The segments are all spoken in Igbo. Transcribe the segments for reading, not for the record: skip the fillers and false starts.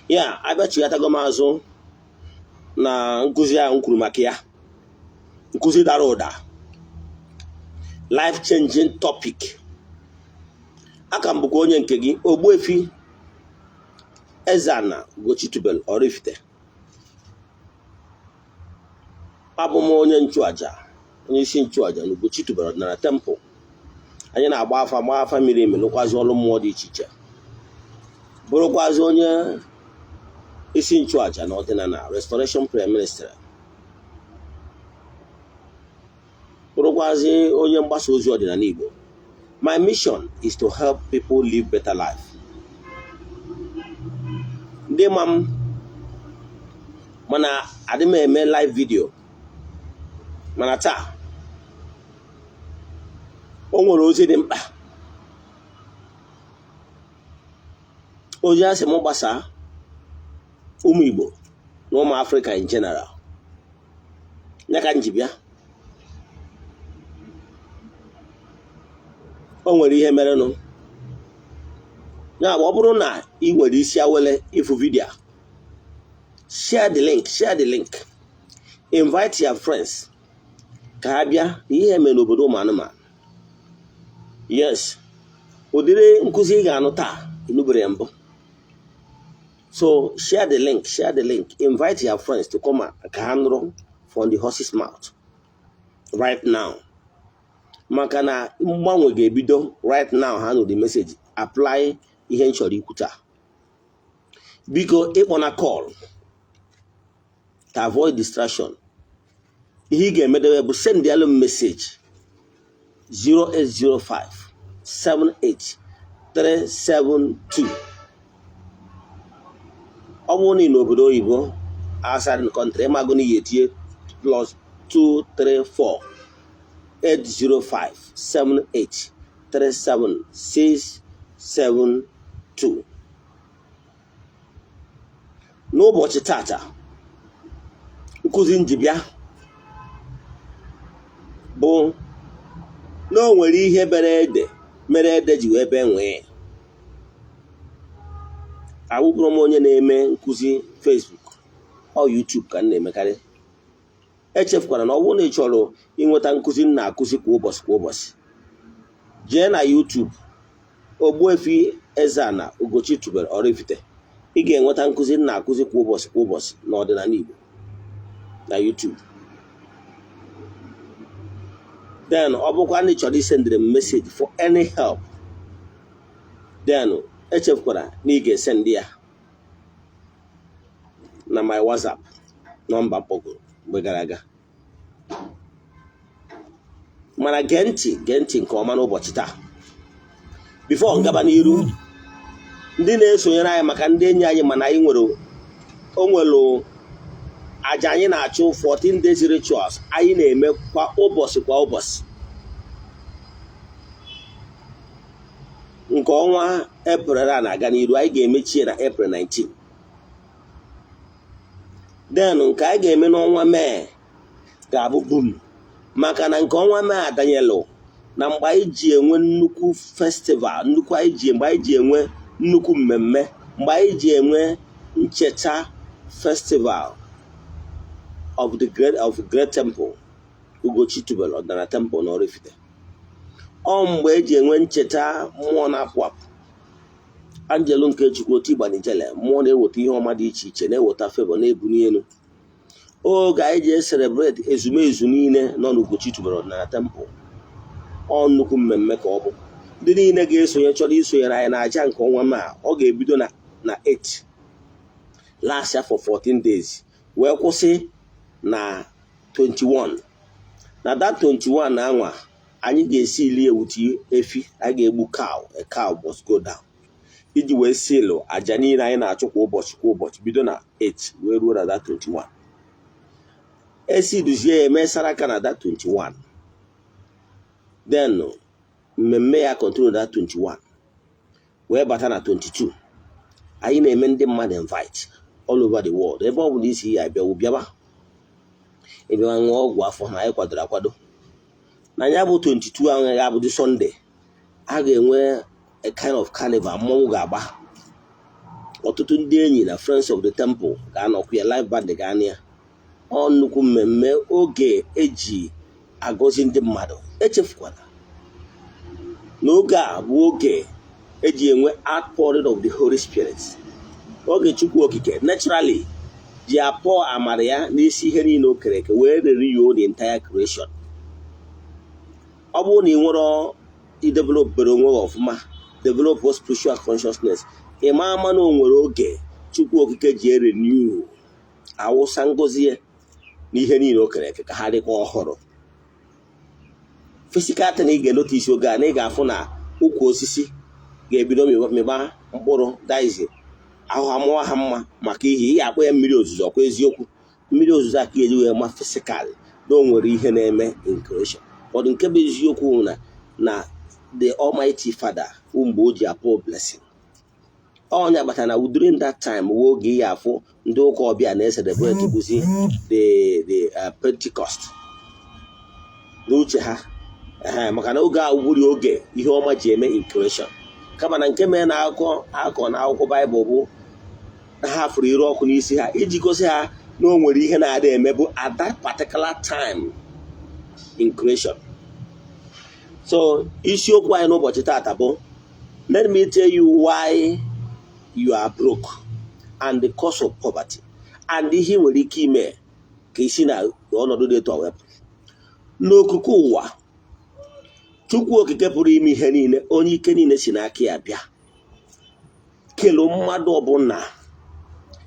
Ya abịachighatago m azụ na nkụzi ahụ m kwuru maka ya, nkụzi dara ụda, life changing topic. Aka m bụkwa onye nke gị, Ogbuefi Eze-Ana Ugochitubelu Oraifite. Abụ m onye nchụaja, onye isi nchụaja na Ugochitubelu Ọdịnala Temple. Anyị na-agba afa, gbaa afa miri emi, lụkwazị ọrụ mmụọ dị iche iche, bụrụkwazị onye isi nchụaja na Ọdịnala Restoration Prayer Ministry, bụrụkwazị onye mgbasa ozi ọdịnala Igbo. My mission is to help people live better life. Ndị ma m mana adị m eme live video, mana taa o nwere ozi dị mkpa, ozi a sị m gbasaa ụmụ Igbo na ụmụ Afrịka in general, ya ka m ji bịa. O nwere ihe merenụ. Ya bụ, ọ bụrụ na ị nwere isi awele ịfụ vidio a, share the link, share the link, invite your friends ka ha bịa na ihe mere n'obodo ụmụ anụmanụ. Yes, ụdịrị nkụzi ị ga-anụ taa, ị nụbere ya mbụ. So share the link, share the link, invite your friends to come ka ha nụrụ from the horse's mouth right now, maka na mgbanwe ga-ebido right now. Ha nụ the message, apply ihe m chọrọ ikwu taa. Biko, ịkpọna call to avoid distraction. Ihe ị ga-emedewe bụ send alụ m message 0805 78 372. Ọ bụrụ na ị n'obodo oyibo, outside the country, ịmago na ihe etinye plus 234 805 78 37 672. N'ụbọchị tata, nkụzi m ji bịa bụ na o nwere ihe bere ede mere ede ji wee bee nwee. Awụbụrụ m onye na-eme nkụzi Facebook, ọ YouTube ka m na-emekarị. Echefukwara na ọ bụrụ na ị chọrọ ịnweta nkụzi m na-akụzi kwa ụbọchị kwa ụbọchị, jee na YouTube Ogbuefi Eze-Ana Ugochitubelu Oraifite, ị ga-enweta nkụzi m na-akụzi kwa ụbọchị kwa ụbọchị n'ọdịnala Igbo na YouTube. Then ọ bụkwa na ị chọrọ isendịrị m message for any help, then echefukwara na ị ga-esendị ya na my WhatsApp nọmba kpọgoro mgbe gara aga. Mana gee ntị, gee ntị nke ọma n'ụbọchị taa. Before m gaba n'iru, ndị na-esonyere anyị, maka ndị enyi anyị, mana anyị nwere, o nwere aja anyị na-achụ, 14 days rituals anyị na-eme kwa ụbọchị kwa ụbọchị nke ọnwa April a na-aga n'iru. Anyị ga-emechi na April 19. Then nke anyị ga-eme n'ọnwa Mee ga-abụ boom, maka na nke ọnwa Mee adanyelụ na mgbe anyị ji enwe nnukwu festival, nnukwu anyị ji, mgbe anyị ji enwe nnukwu mmemme, mgbe anyị ji enwe ncheta festival of the great of great temple Ugochitubelu Ọdịnala Temple na Oraifite. Ọ mgbe eji enwe ncheta mmụọ na-apụ apụ, anjelu nke Chukwu, otu igbanijele mmụọ na-eweta ihe ọma dị iche iche, na-eweta favor, na-ebuli elu. Oge anyị ji celebrate ezumezu niile nọ n'Ugochitubelu Ọdịnala Temple. Ọ nnukwu mmemme ka ọ bụ. Ndị niile ga-esonye, chọrọ isonyere anyị na aja nke ọnwa ma ọ ga-ebido na 8 last year for 14 days wee kwụsị na 21. Na that 21 na anwa anyị ga-esi ili ewuti efi, a ga-egbu cow, a cow must go down, iji wee silụ aja niile anyị na-achụ kwa ụbọchị kwa ụbọchị bido na 8 wee ruo na that 21. Esi duzie ya, eme saraka na that 21, then mmemme ya continue that 21 wee bata na 22. Anyị na-eme ndị mmadụ invite all over the world. Ebe ọ bụla isi ya abịawo, bịaba, ịbịawa ṅụọ ọgwụ afọ na anyị kwadoro akwado. Na ya bụ 22 ahụ ga-abụdị Sunday, a ga-enwe a kind of carnival, mmọnwụ ga-agba. Ọtụtụ ndị enyi na friends of the temple ga-anọkwa ya, live band ga-anị ya. Ọ nnukwu mmemme oge eji agọzi ndị mmadụ. Echefukwala n'oge a bụ oge eji enwe outpouring of the Holy Spirit, oge Chukwu Okike naturally ji apọ amara ya n'isi ihe niile o kere eke wee renew the entire creation. Ọ bụrụ na ị nwere idevelopere onwe gị ọfụma, develop spiritual consciousness, ị ma ama na o nwere oge Chukwu Okike ji erenew, awụsa ngozi ya n'ihe niile o kere eke ka ha dịkwa ọhụrụ. Physical thing ị ga-enotice oge a na ị ga-afụ na ukwu osisi ga-ebido mịba mkpụrụ daizi ahụ amụwa ha mma maka ihe ị ga-akpọ ya mmiri ozuzo. Ọkwa eziokwu, mmiri ozuzo a ka eji wee ma physical na o nwere ihe na-eme in creation. But nke bụ eziokwu na the Almighty Father, mgbe o ji apụ blessing ọnya kpatara na during that time wee oge ihe afụ ndị ụka ọbịa na-ecelebrate bụzi the Pentecost n'uche ha, maka na oge a wuri oge ihe ọma ji eme in creation. Kama na nke mere na akụkọ akọ na akwụkwọ Baịbụl bụ na ha fụrụ ire ọkụ n'isi ha iji gosi ha na o nwere ihe na-adị emebu at that particular time in creation. So isiokwu anyị n'ụbọchị taata bụ "Let me tell you why you are broke and the cause of poverty and ihe ị nwere ike ime ka isi na ọnọdụ dị etu a wepụ." N'okike ụwa, Chukwu Okike pụrụ ime ihe niile, onye ike niile si n'aka ya bịa, kelu mmadụ ọbụla,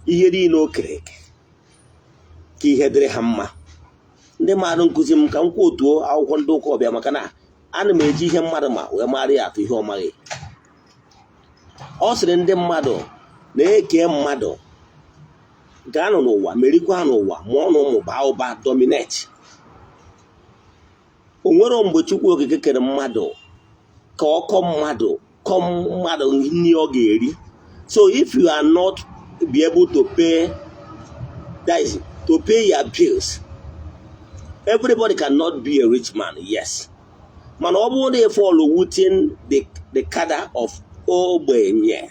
ihe niile o kere eke, ka ihe dịrị ha mma. Ndị mmadụ nkụzi m ka m kwuotuo akwụkwọ ndị ụka ọbịa, maka na ana m eji ihe mmadụ ma wee mara ya atụ ihe ọ maghị. Ọ sịrị ndị mmadụ na-eke mmadụ gaanụ n'ụwa, merikwa n'ụwa, mụọ na ụmụ, baa ụba, dominate. O nwere mgbe Chukwu Okike kere mmadụ ka ọ kọ mmadụ, kọ mmadụ nri ọ ga-eri. So if you are not be able to pay, that is to pay your bills, everybody cannot be a rich man, yes, mana ọ bụrụ na ị fall within the cadre of ogbenye,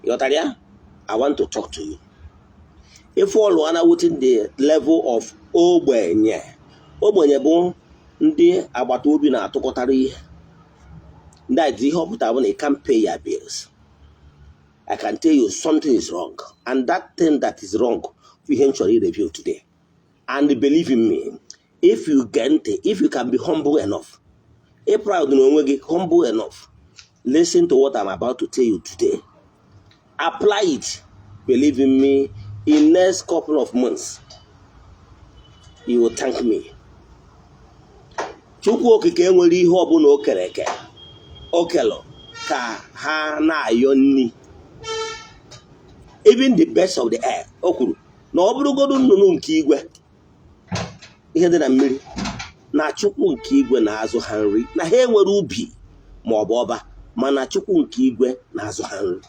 ịghọtara ya? I want to talk to you. Ị fall ana within the level of ogbenye, ogbenye bụ ndị agbata obi na-atụkọtara ihe ndị a. Ihe ọ pụtara bụ na you can't pay your bills. I can tell you something is wrong, and that thing that is wrong bụ ihe m chọrọ i-review today. And believe in me, if you get ntị, if you can be humble enough, ị proud na onwe gị, humble enough, listen to what I'm about to tell you today, apply it, believe in me, in next couple of months you will thank me. Chukwu Okike enwere ihe ọbụla o kere eke o kelụ ka ha na-ayọ nni, even the birds of the air. O kwuru na ọ bụrụgodu nnụnụ nke igwe, ihe dị na mmiri, na Chukwu nke igwe na-azụ ha nri, na ha enwere ubi ma ọ bụ ọba, mana Chukwu nke igwe na-azụ ha nri.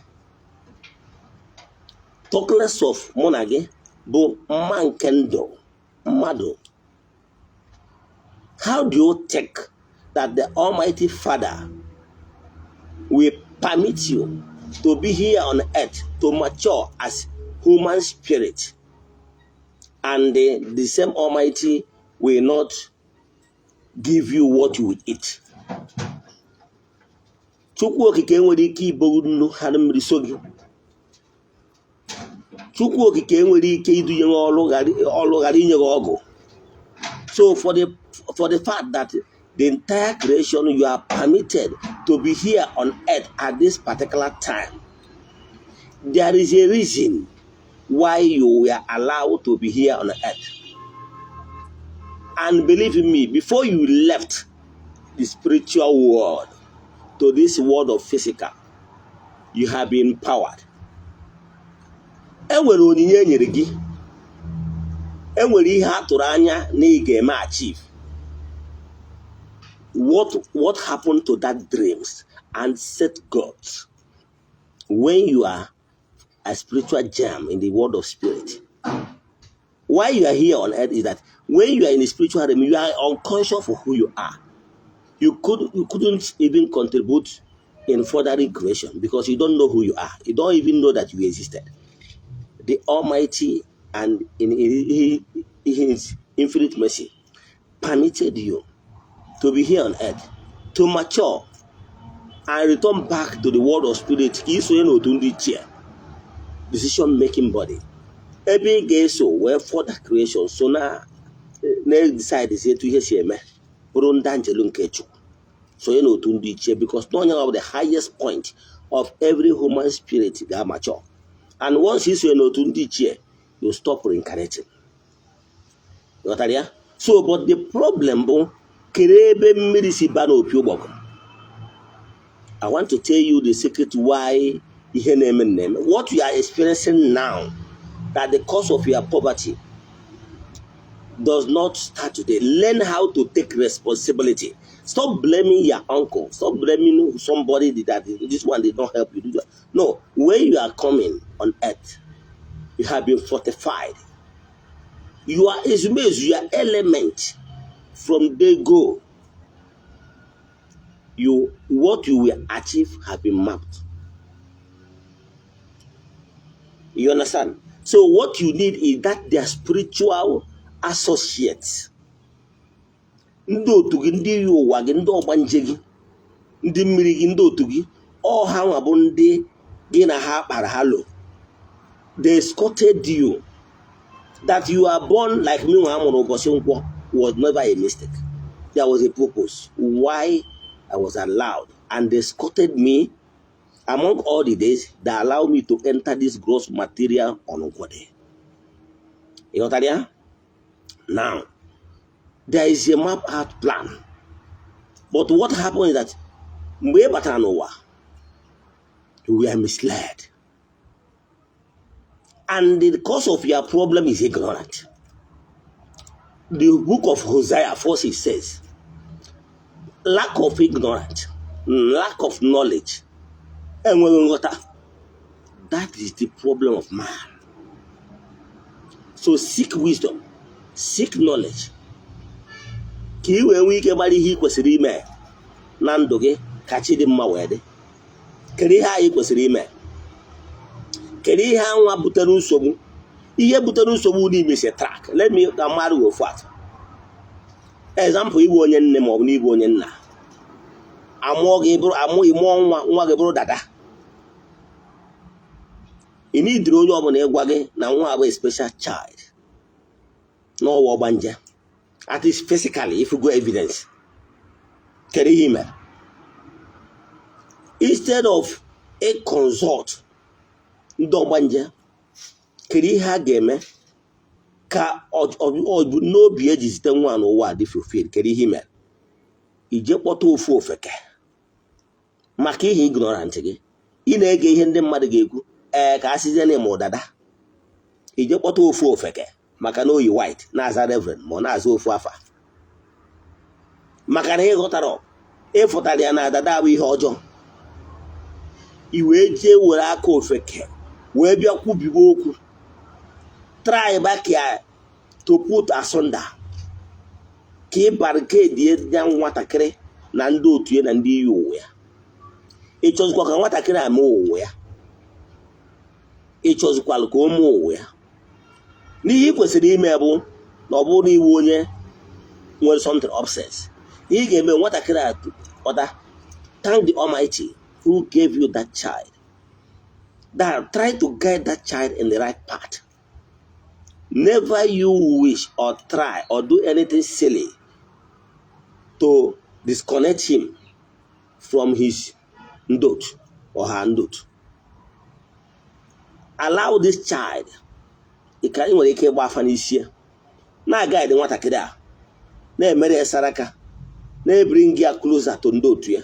Talk less of mụ na gị bụ mma nke ndụ mmadụ. How do you think that the Almighty Father will permit you to be here on earth to mature as human spirit and the same Almighty will not give you what you will eat? Chukwu Okike enwere ike ibogu nnu ha na mmiri so gị. Chukwu Okike enwere ike idunye gị ọrụ ghara inye gị ọgụ. So for the fact that the entire creation, you are permitted to be here on earth at this particular time, there is a reason why you were allowed to be here on earth. And believe in me, before you left the spiritual world to this world of physical, you have been empowered. E nwere onyinye e nyere gị, e nwere ihe a tụrụ anya na ị ga-eme achieve. What happened to that dreams and set goals when you are a spiritual gem in the world of spirit? Why you are here on earth is that when you are in the spiritual realm, you are unconscious for who you are. You couldn't even contribute. In furthering creation, because you don't know who you are. You don't even know that you existed. The Almighty, and in His infinite mercy, permitted you to be here on earth, to mature and return back to the world of spirit, ka isonye n'otu ndị ichie, decision making body, ebe ị ga-eso wee further creation, so na na-decide etu ihe si eme, bụrụ ndị anjelu nke Chukwu, sonye n'otu ndị ichie, because n'onye ọ bụ the highest point of every human spirit ga-amature. And once ị sonye n'otu ndị ichie, you stop reincarnating. Ghọtara ya? So, but the problem bụ, kere ebe mmiri si ba n'opi ụgbọgụ? I want to tell you the secret why ihe na-eme na-eme. What you are experiencing now, that the cause of your poverty does not start today. Learn how to take responsibility. Stop blaming your uncle. Stop blaming somebody that this one did not help you. No, when you are coming on earth, you have been fortified. You are ezumezu, your element from day go. You what you will achieve have been mapped. You understand? So what you need is that their spiritual associates. Ndị otu gị, ndị yi ụwa gị, ndị ọgbanje gị, ndị mmiri gị, ndị otu gị, ọ ha nwa bụ ndị gị na ha kpara ha lo. They escorted you. That you are born like me, nwa amụrụ ụbọchị Nkwọ, was never a mistake. There was a purpose why I was allowed, and they escorted me among all the days that allowed me to enter this gross material on Nkwọ day. Ị ghọtara ya? Now, there is a map out plan. But what happened is that mgbe ị batara n'ụwa, you were misled. And the cause of your problem is ignorant. The book of Hosea 4:6 says, lack of ignorance, lack of knowledge, enweghị nghọta. That is the problem of man. So seek wisdom, seek knowledge, ka ị wee nwee ike mara ihe ị kwesịrị ime na ndụ gị, ka chi dị mma wee dị. Kedu ihe anyị kwesịrị ime? Kedu ihe anwa butere nsogbu? Ihe butere nsogbu n'ime si track. Let me ka mmadụ ofu atụ example. Ịbụ onye nne maọbụ na ịbụ onye nna, amụọ gị bụrụ amụ, ịmụọ nwa, nwa gị bụrụ dada, ị nidiri onye ọbụla ịgwa gị na nwa abụ a special child n'ọwa ọgbanje. At least physically, if you go evidence, kedu ihe i mere? Instead of a consult ndị ọgbanje, kedu ihe a ga-eme ka ọ bụ n'obi eji zite nwa n'ụwa dị fulfilled? Kedu ihe i mere? Ije kpọta ofu ofeke maka ihe ignorant gị. Ị na-ege ihe ndị mmadụ ga-ekwu, ee, ka a sizie na ịma ụdada. Ije kpọta ofu ofeke maka na oyi white, na-aza reverend, ma ọ na-aza ofu afa, maka na ịghọtara, ịfụtara ya na dada bụ ihe ọjọọ. I wee jee were aka ofeke wee bịa kwubiwe okwu, try back ya to put asunder, ka ị barricade ya nwatakịrị na ndị otu ya na ndị iyi ụwa ya. Ịchọzikwa ka nwatakịrị a mee ụwa ya? Ịchọzikwalụ ka o mee ụwa ya? N'ihe ị kwesịrị ime bụ na ọ bụrụ na iwu onye nwere something upset, ihe ị ga-eme nwatakịrị a, ọta, thank the Almighty who gave you that child, that try to guide that child in the right path. Never you wish or try or do anything silly to disconnect him from his ndot or her ndot. Allow this child. Ị ka ị nwere ike ịgba afa n'isi ya, na-agaghị nwatakịrị a, na-emere ya saraka, na-ebring ya closer to ndị otu ya.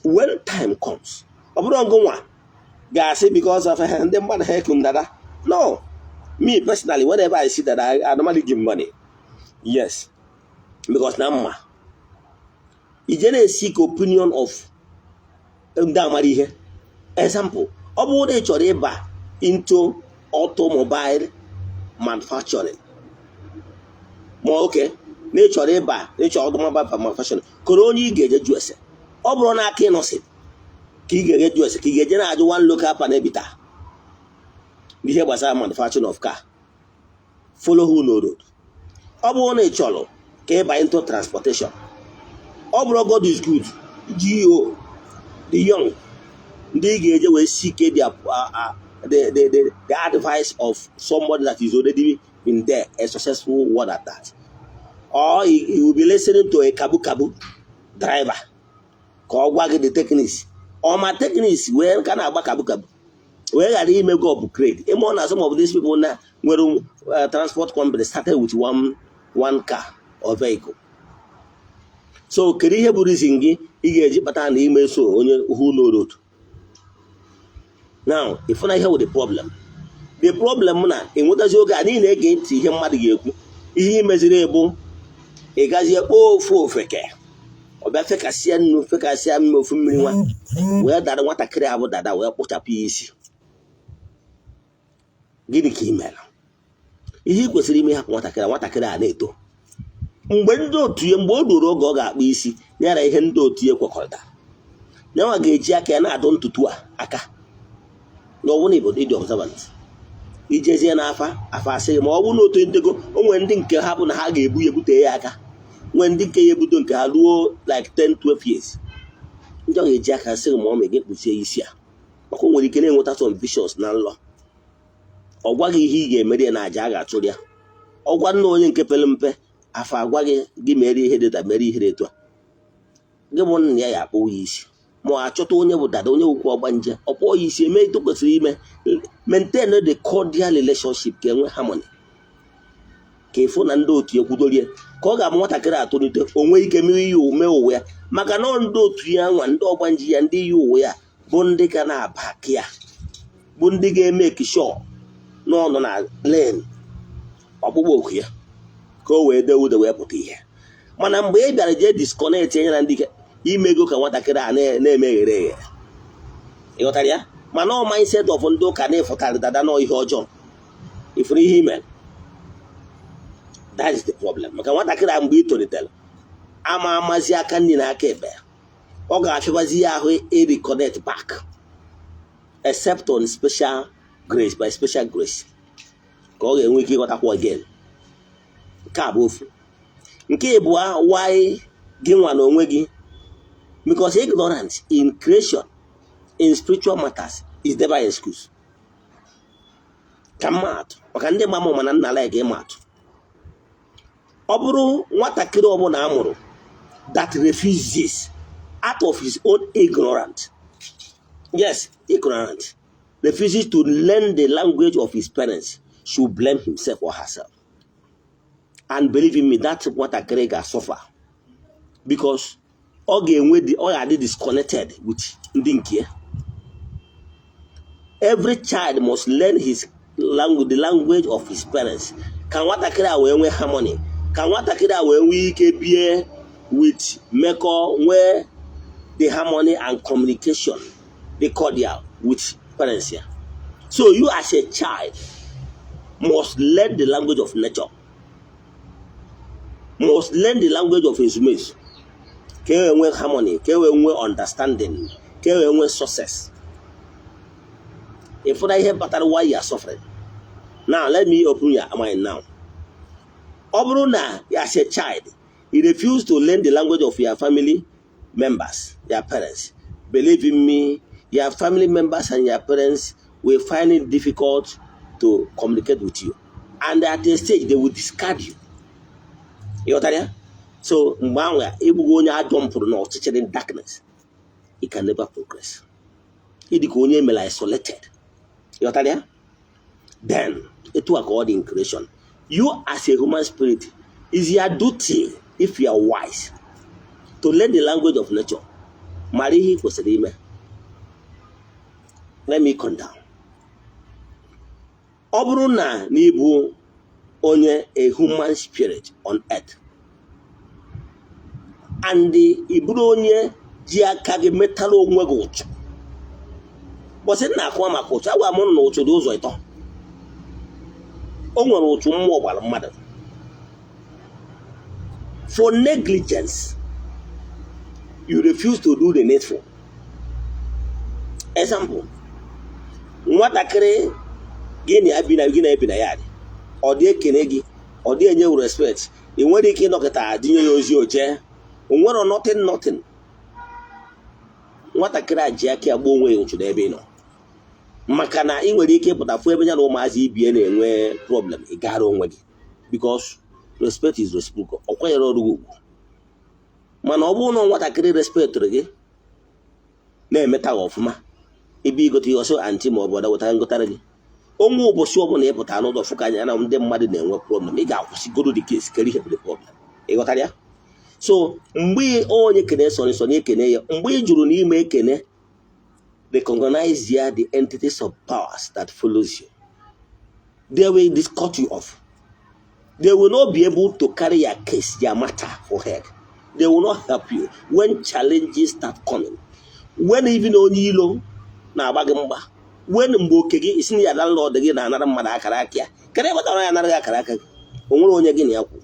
When time comes, ọ bụrụ ngụ nwa ga-asị because of ndị mmadụ ha eku ndada. No, me personally, whenever I see that, I normally give money, yes, because na mma ije na-seek opinion of ndị amara ihe. Example, ọ bụrụ na ị chọrọ ịba into automobile manufacturing, ma oke na ị chọrọ ịba, na ị chọrọ automobile manufacturing, koro onye ị ga-eje jụ ese? Ọ bụrụ na aka ịnọsị Ka ị ga-eje jụ ese, ka ị ga-eje na-ajụ one local panel beater n'ihe gbasara manufacturing of car? Follow who no road. Ọ bụrụ na ị chọrọ ka ị banye into transportation, ọ bụrụ God is good go the young ndị ị ga-eje wee seek the advice of somebody that is already been there, a successful one at that, or you will be listening to a kabu kabu driver ka ọ gwa gị the techniques, ọ ma techniques wee ka na-agba kabu kabu wee ghara ime go upgrade. Ịma na some of these people na nwere transport company started with one car or vehicle. So kedu ihe bụ reason gị ị ga-eji kpata na ime so onye who no road? Now, ịfụna ihe wụ the problem na enwetazi oge a niile ege ntị ihe mmadụ ga-ekwu, ihe imeziri ebu ị gazie kpọọ ofu ofeke, ọ bịa fekasịa nnu, fekasịa mmiri, ofu mmiri nwa wee dara nwatakịrị abụ dada wee kpụchapụ ya isi. Gịnị ka ị mere? Ihe ị kwesịrị ime, hapụ nwatakịrị a na-eto. Mgbe ndị otu ya, mgbe o ruru oge ọ ga-akpụ isi yara, ihe ndị otu ya kwekọrịta, nyanwa ga-eji aka ya na-adụ ntutu a aka na ọbụna Igbo ịdị observant. Ijezie n'afa, afa asịghị ma ọ bụrụ na otu ndego o nwere ndị nke ha bụ na ha ga-ebu ya ebute ya aka, nwee ndị nke ya ebudo nke ha ruo like 10 12 years, ndị ọ ga-eji aka sịghị ma ọ ma ga-ekpuchie isi a, maka o nwere ike na-enweta some visions na nlọ. Ọ gwaghị ihe ị ga-emeri ya na aja a ga-achụrụ ya. Ọ gwa nna onye nke pere mpe, afọ agwa gị, gị mere ihe dịta, mere ihe dị etu a, gị bụ nna ya, ya akpọwa ya isi, ma ọ achọta onye bụ dada, onye wukwu ọgbanje, ọ kpọọ ya isi, eme etu kwesịrị ime, maintain the cordial relationship ka enwe harmony, ka ịfụ na ndị otu ya kwudorie, ka ọ ga-abụ nwatakịrị atolite, o nwee ike mee ihe ome ụwa ya, maka na ọ ndị otu ya nwa, ndị ọgbanje ya, ndị yi ụwa ya bụ ndị ga na-aba ya, bụ ndị ga-eme sure na ọ nọ na lane ọkpụkpọ oku ya, ka o wee dee ude wee pụta ihe. Mana mgbe ị bịara jee disconnect ya na ndị ike imego ka nwatakịrị a na-emeghere eghe, ịghọtara ya? Mana ọ mindset of ndị ụka na-ịfụtarị dada nọ ihe ọjọọ ifuru ihe ime. That is the problem, maka nwatakịrị a mgbe ị tolitere ama amazi aka nri na aka ekpe, ọ ga-afịabazi ya ahụ reconnect back, except on special grace, by special grace, ka ọ ga-enwe ike ịghọtakwa again. Nke a bụ ofu. Nke ịbụọ, why gị nwa na onwe gị? Because ignorance in creation, in spiritual matters, is never excuse. Ka mma atụ, maka ndị ma mụ mana nna like ịma atụ, ọ bụrụ nwatakịrị ọbụla a mụrụ that refuses out of his own ignorant, yes, ignorant, refuses to learn the language of his parents, should blame himself or herself. And believe in me, that nwatakịrị ga-suffer, because ọ ga-enwe ọ ga-adị disconnected with ndị nke ya. Every child must learn his language, the language of his parents, ka nwatakịrị a wee nwee harmony, ka nwatakịrị a wee nwee ike bie with mmekọ, nwee the harmony and communication, the cordial with parents ya. So you as a child must learn the language of nature, must learn the language of ezumezu, ka e wee nwee harmony, ka e wee nwee understanding, ka e wee nwee success. Ịfụna ihe kpatara why you are suffering now? Let me open your mind now. Ọ bụrụ na as a child you refuse to learn the language of your family members, your parents, believe in me, your family members and your parents will find it difficult to communicate with you, and at a stage they will discard you. Ịghọtara ya? So mgbe ahụ ịbụghị onye ajọ mpụrụ na ọchịchịrị, darkness, you can never progress. Ịdị ka onye emere isolated. Ịghọtara ya? Then etu a ka ọ dị in creation. You as a human spirit, is your duty, if you are wise, to learn the language of nature, mara ihe ị kwesịrị ime. Let me come down. Ọ bụrụ na n'ịbụ onye, a human spirit on earth, and ị bụrụ onye ji aka gị metara onwe gị ụchụ, bọsị nna akụwa maka ụchụ, agwa m na ụchụ dị ụzọ ịtọ. O nwere ụchụ mmụọ gbara mmadụ for negligence. You refuse to do the needful. Example, nwatakịrị gị na ya bi na gị na-ebi na ya dị, ọ dị ekene gị, ọ dị enye respect. Ị nwere ike ịnọkịta dinye ya ozi oje, o nwere nothing, nothing. Nwatakịrị a ji aka ya gbuo onwe ya ụchụ n'ebe ị nọ, maka na ị nwere ike ịpụta fụ ebe ya na ụmụazị ibie na-enwe problem, ị gara onwe gị, because respect is reciprocal. Ọ kwanyere ọrụ gị ugwu. Mana ọ bụrụ na nwatakịrị respectụrụ gị, na-emeta gị ọfụma, ebe igote ihe ọsọ, aunty ma ọ bụ ọda wetara ngotara gị onwe, ụbọchị ọbụla ị pụtara n'ụzọ fụ ka anya na ndị mmadụ na-enwe problem, ị ga-akwụsịgoro the case kere ihe bụ the problem. Ị ghọtara ya? So mgbe onye kene sọrọ sọrọ ekene ya, mgbe ị jụrụ n'ime ekene, recognize ya, the entities of powers that follows you, they will cut you off. They will not be able to carry your case, your matter for head. They will not help you when challenges start coming, when even onye ilo na-agba gị mgba, when mgbe oke gị isi na ya landlord gị na-anara mmadụ akara aka ya. Kedu ebe ọ ya anara gị akara aka gị? O nwere onye gị na ya kwu,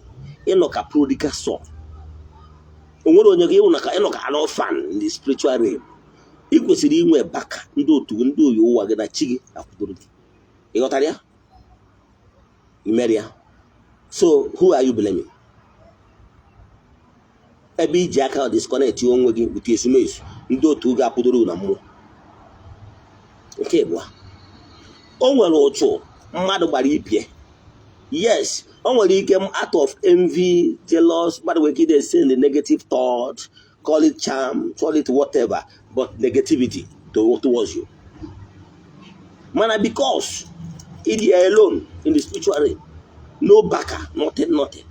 ịnọ ka prodigal son. O nwere onye gị ịnọ ka, ịnọ ka an orphan in the spiritual realm. Ị kwesịrị inwe baka ndị otu gị, ndị oyi ụwa gị na chi gị akwụdoro gị. Ị ghọtara ya? Imere ya. So who are you blaming? Ebe iji aka disconnect onwe gị with ezumezu ndị otu gị akwụdoro na mmụọ. Nke abụọ, o nwere ụchụ mmadụ gbara ibie. Yes, o nwere ike out of envy, jealous, mmadụ nwere ike ide send the negative thought, call it charm, call it whatever, but negativity towards you. Mana because it is alone in the spiritual realm, no backer, nothing, nothing,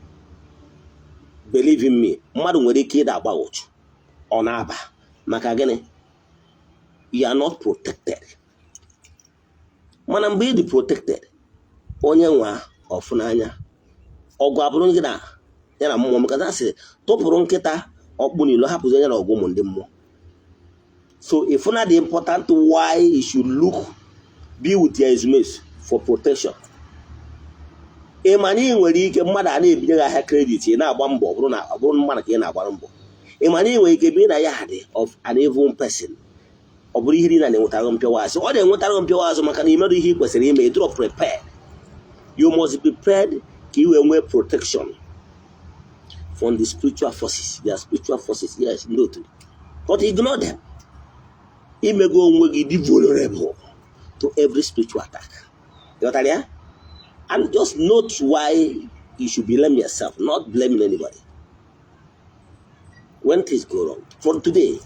believe in me, mmadụ nwere ike ịda agba ụchụ ọ na-aba. Maka gịnị? You are not protected. Mana mgbe ị dị protected, onye nwa ọfụnanya ọgụ abụrụ gị na ya na mmụọ, maka na sị tụpụrụ nkịta ọkpụ n'ilo, hapụzi onye na ọgụ ụmụ ndị mmụọ. So if na the important why you should look be with your ezumezu for protection. Ị ma na ị nwere ike mmadụ a na-ebinye gị ahịa credit, ị na-agba mbọ, ọ bụrụ na ọ bụrụ mmadụ ka ị na-agbara mbọ. Ị ma na ị nwere ike bi na ya dị of an evil person, ọ bụrụ ihe niile na-enwetara mpịawa azụ, ọ na-enwetara mpịawa azụ, maka na imerụ ihe ị kwesịrị ime. Ịdịrọ prepared. You must be prepared ka ị wee nwee protection from the spiritual forces, their spiritual forces. Yes, ndị otu, but ignore them, imego onwe gị dị vulnerable to every spiritual attack. Ghọtara ya? And just note why you should blame yourself, not blaming anybody when things go wrong. From today,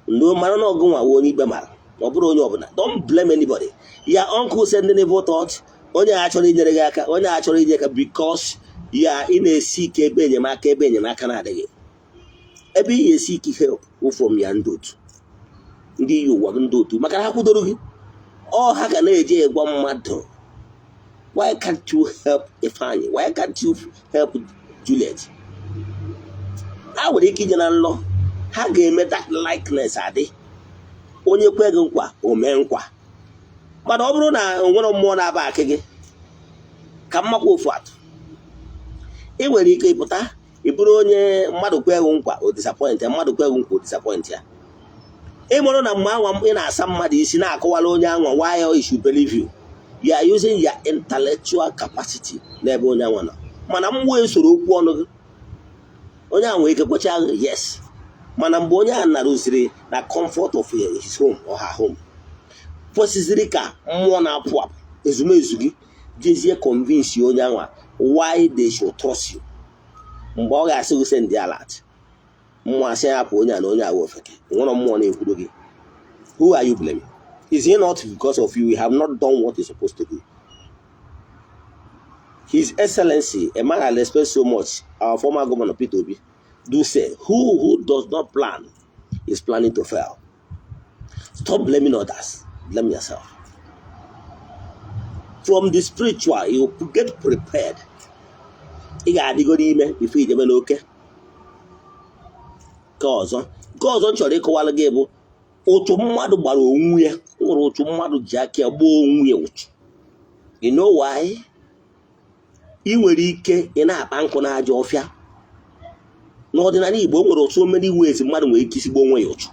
ndị mara na ọgụ nwa onye ikpe mara, ọ bụrụ onye ọbụla. Don't blame anybody. Your uncle sending evil thought, onye a chọrọ inyere gị aka, onye a chọrọ inye aka, because ya ị na-esi ike ebe enyemaka, ebe enyemaka na-adịghị, ebe ị ga-esi ike help from ya, ndị otu, ndị iyi ụwa gị, ndị otu, maka na ha kwudoro gị, ọ ha ga na-eje ịgwa mmadụ, "Why can't you help Ifeanyi? Why can't you help Juliet?" Ha nwere ike ije na nlọ, ha ga-eme that likeness adị. Onye kwe gị nkwa, o mee nkwa. Mana ọ bụrụ na o nwere mmụọ na-aba akị gị, ka mmakwa ofu atụ, ị nwere ike ịpụta, ị bụrụ onye mmadụ kwe gị nkwa, o disappoint ya. Mmadụ kwe gị nkwa, o disappoint ya. Ị mụrụ na mgbe anwa ị na-asa mmadụ isi, na-akọwara onye anwa why he should believe you, you are using your intellectual capacity n'ebe onye anwa nọ. Mana mmụọ esoro okwu ọnụ gị, onye ahụ nwere ike kwecha gị, yes. Mana mgbe onye ahụ narụziri na comfort of his home or her home, kwesịzịrị ka mmụọ na-apụ apụ, ezumezu gị jezie convince onye anwa why they should trust you. Mgbe ọ ga-asị gị send alert, mmụọ asị ya hapụ onye a na onye ahụ ofeke nwere mmụọ na-ekwuru gị. Who are you blaming? Is it not because of you? You have not done what you're supposed to do. His Excellency, a man I respect so much, our former governor Peter Obi, do say, Who does not plan is planning to fail." Stop blaming others. Blame yourself. From the spiritual, you get prepared. Ị ga-adịgoro ime before ijebe n'oke. Nke ọzọ m chọrọ ịkọwara gị bụ ụchụ mmadụ gbara onwe ya. Nwere ụchụ mmadụ ji aka ya gbaa onwe ya ụchụ. You know why? Ị nwere ike ị na-akpa nkụ n'ajọ ọfịa. N'ọdịnala Igbo, o nwere so many ways mmadụ nwere ike isi gbuo onwe ya ụchụ.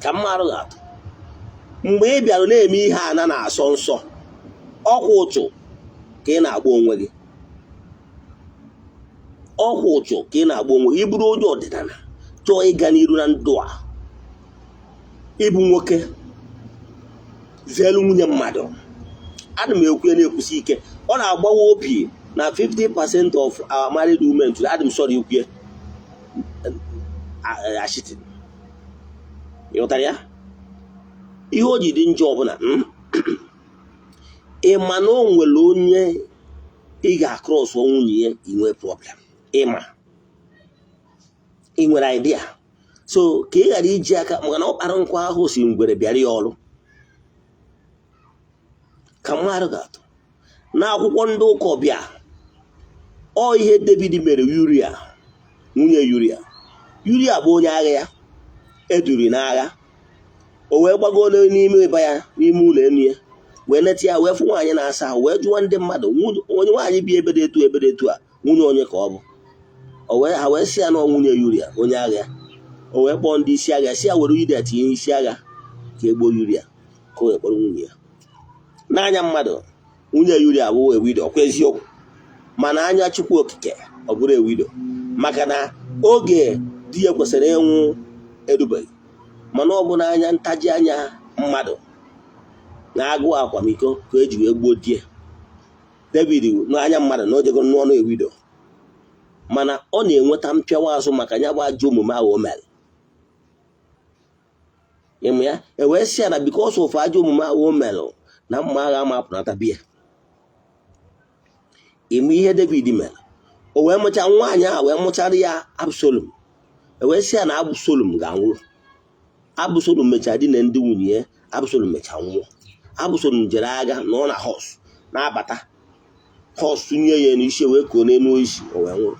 Ka mmadụ ga-atụ mgbe ị bịara na-eme ihe a na na-asọ nsọ, ọkwa ụchụ ka ị na-agba onwe gị, ọkwa ụchụ ka ị na-agba onwe gị. Ịbụrụ onye ọdịnala chọọ ịga n'iru na ndụ a, ịbụ nwoke, zeelu nwunye mmadụ. Ana m ekwu ya na-ekwusi ike, ọ na-agbawa obi na 50% of our married women today, adị m sorry ikwu ya, cheating. Ịghọtara ya? Ihe o ji dị njọ ọbụla, ị ma na o nwere onye ị ga-across nwunye ya, inwe problem. Ịma ị nwere idea, so ka ị ghara iji aka, maka na ọ kpara nkwa ahụ si ngwere bịara ya ọrụ. Ka mmadụ ga-atụ n'akwụkwọ ndị ụka ọbịa, ọ ihe David mere Uria, nwunye Uria. Uria bụ onye agha ya eduri n'agha. O wee gbago n'ime ịba ya, n'ime ụlọ elu ya, wee neta ya, wee fụ nwaanyị na-asa ahụ, wee jụọ ndị mmadụ, onye nwaanyị bi ebe dị etu, ebe dị etu a, nwunye onye ka ọ bụ? O wee ha wee sị ya na nwunye Uria, onye agha ya. O wee kpọọ ndị isi agha, si ya were Uria tinye isi agha ka e gbuo Uria, ka o wee kpọrọ nwunye ya. N'anya mmadụ, nwunye Uria bụ a widow, ọkwa eziokwu? Mana anya Chukwu Okike, ọ bụrụ a widow, maka na oge di ya kwesịrị ịnwụ erubeghị. Mana ọ bụ n'anya ntaji anya mmadụ na agụụ akwamiko ka eji wee gbuo di ya. David, n'anya mmadụ, na o jego n'ọnụ a widow, mana ọ na-enweta mpịawa azụ maka ya bụ ajọ omume ahụ o mere. Ịmụ ya, e wee sị ya na because of ajọ omume ahụ o mere, na mma agha ma apụnata biya. Ịmụ ihe David mere, o wee mụcha nwaanyị ahụ, wee mụchara ya Absalom. E wee sị ya na Absalom ga-anwụ. Absalom mechaa di na ndị nwunye ya. Absalom mechaa nwụọ. Absalom jere agha, nọ na horse na-abata, horse tụnye ya n'isi, wee koo n'elu isi, o wee nwụrụ.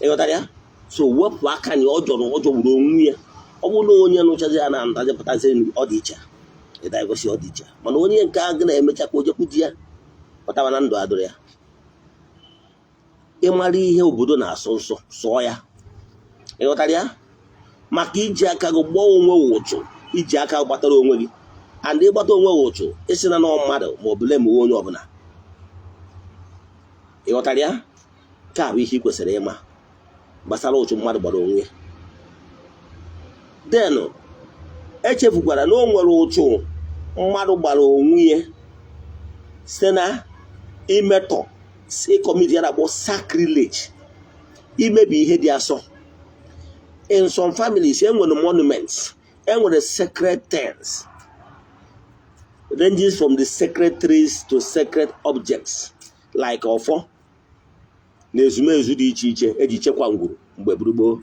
Ịghọtara ya? So wepụ aka na ọ jọrọ, ọ jọgburu onwe ya. Ọ bụrụ na onye nụchazi ya na ndajepụtazi, ọ dị iche, ịdagosi ọ dị iche. Mana onye nke ahụ na-emecha ka o jekwu di ya pụtaba na ndụ adụrụ ya. Ịmara ihe obodo na-asọ nsọ, sụọ ya. Ịghọtara ya? Maka iji aka gị gbaa onwe ụchụ, iji aka gbatara onwe gị, and ịgbata onwe ụchụ, isi na nọ mmadụ ma ọ bụ lemewe onye ọbụla. Ịghọtara ya? Nke a bụ ihe ị kwesịrị ịma gbasara ụchụ mmadụ gbara onwe ya. Then echefukwara na o nwere ụchụ mmadụ gbara onwe ya site na imetọ, ịcommit ya na-akpọ sacrilege, imebi ihe dị asọ. In some families, enwere monuments, enwere sacred things, ranges from the sacred trees to sacred objects like ọfọ na ezumezu dị iche iche eji chekwa ngwuru mgbe gburugburu.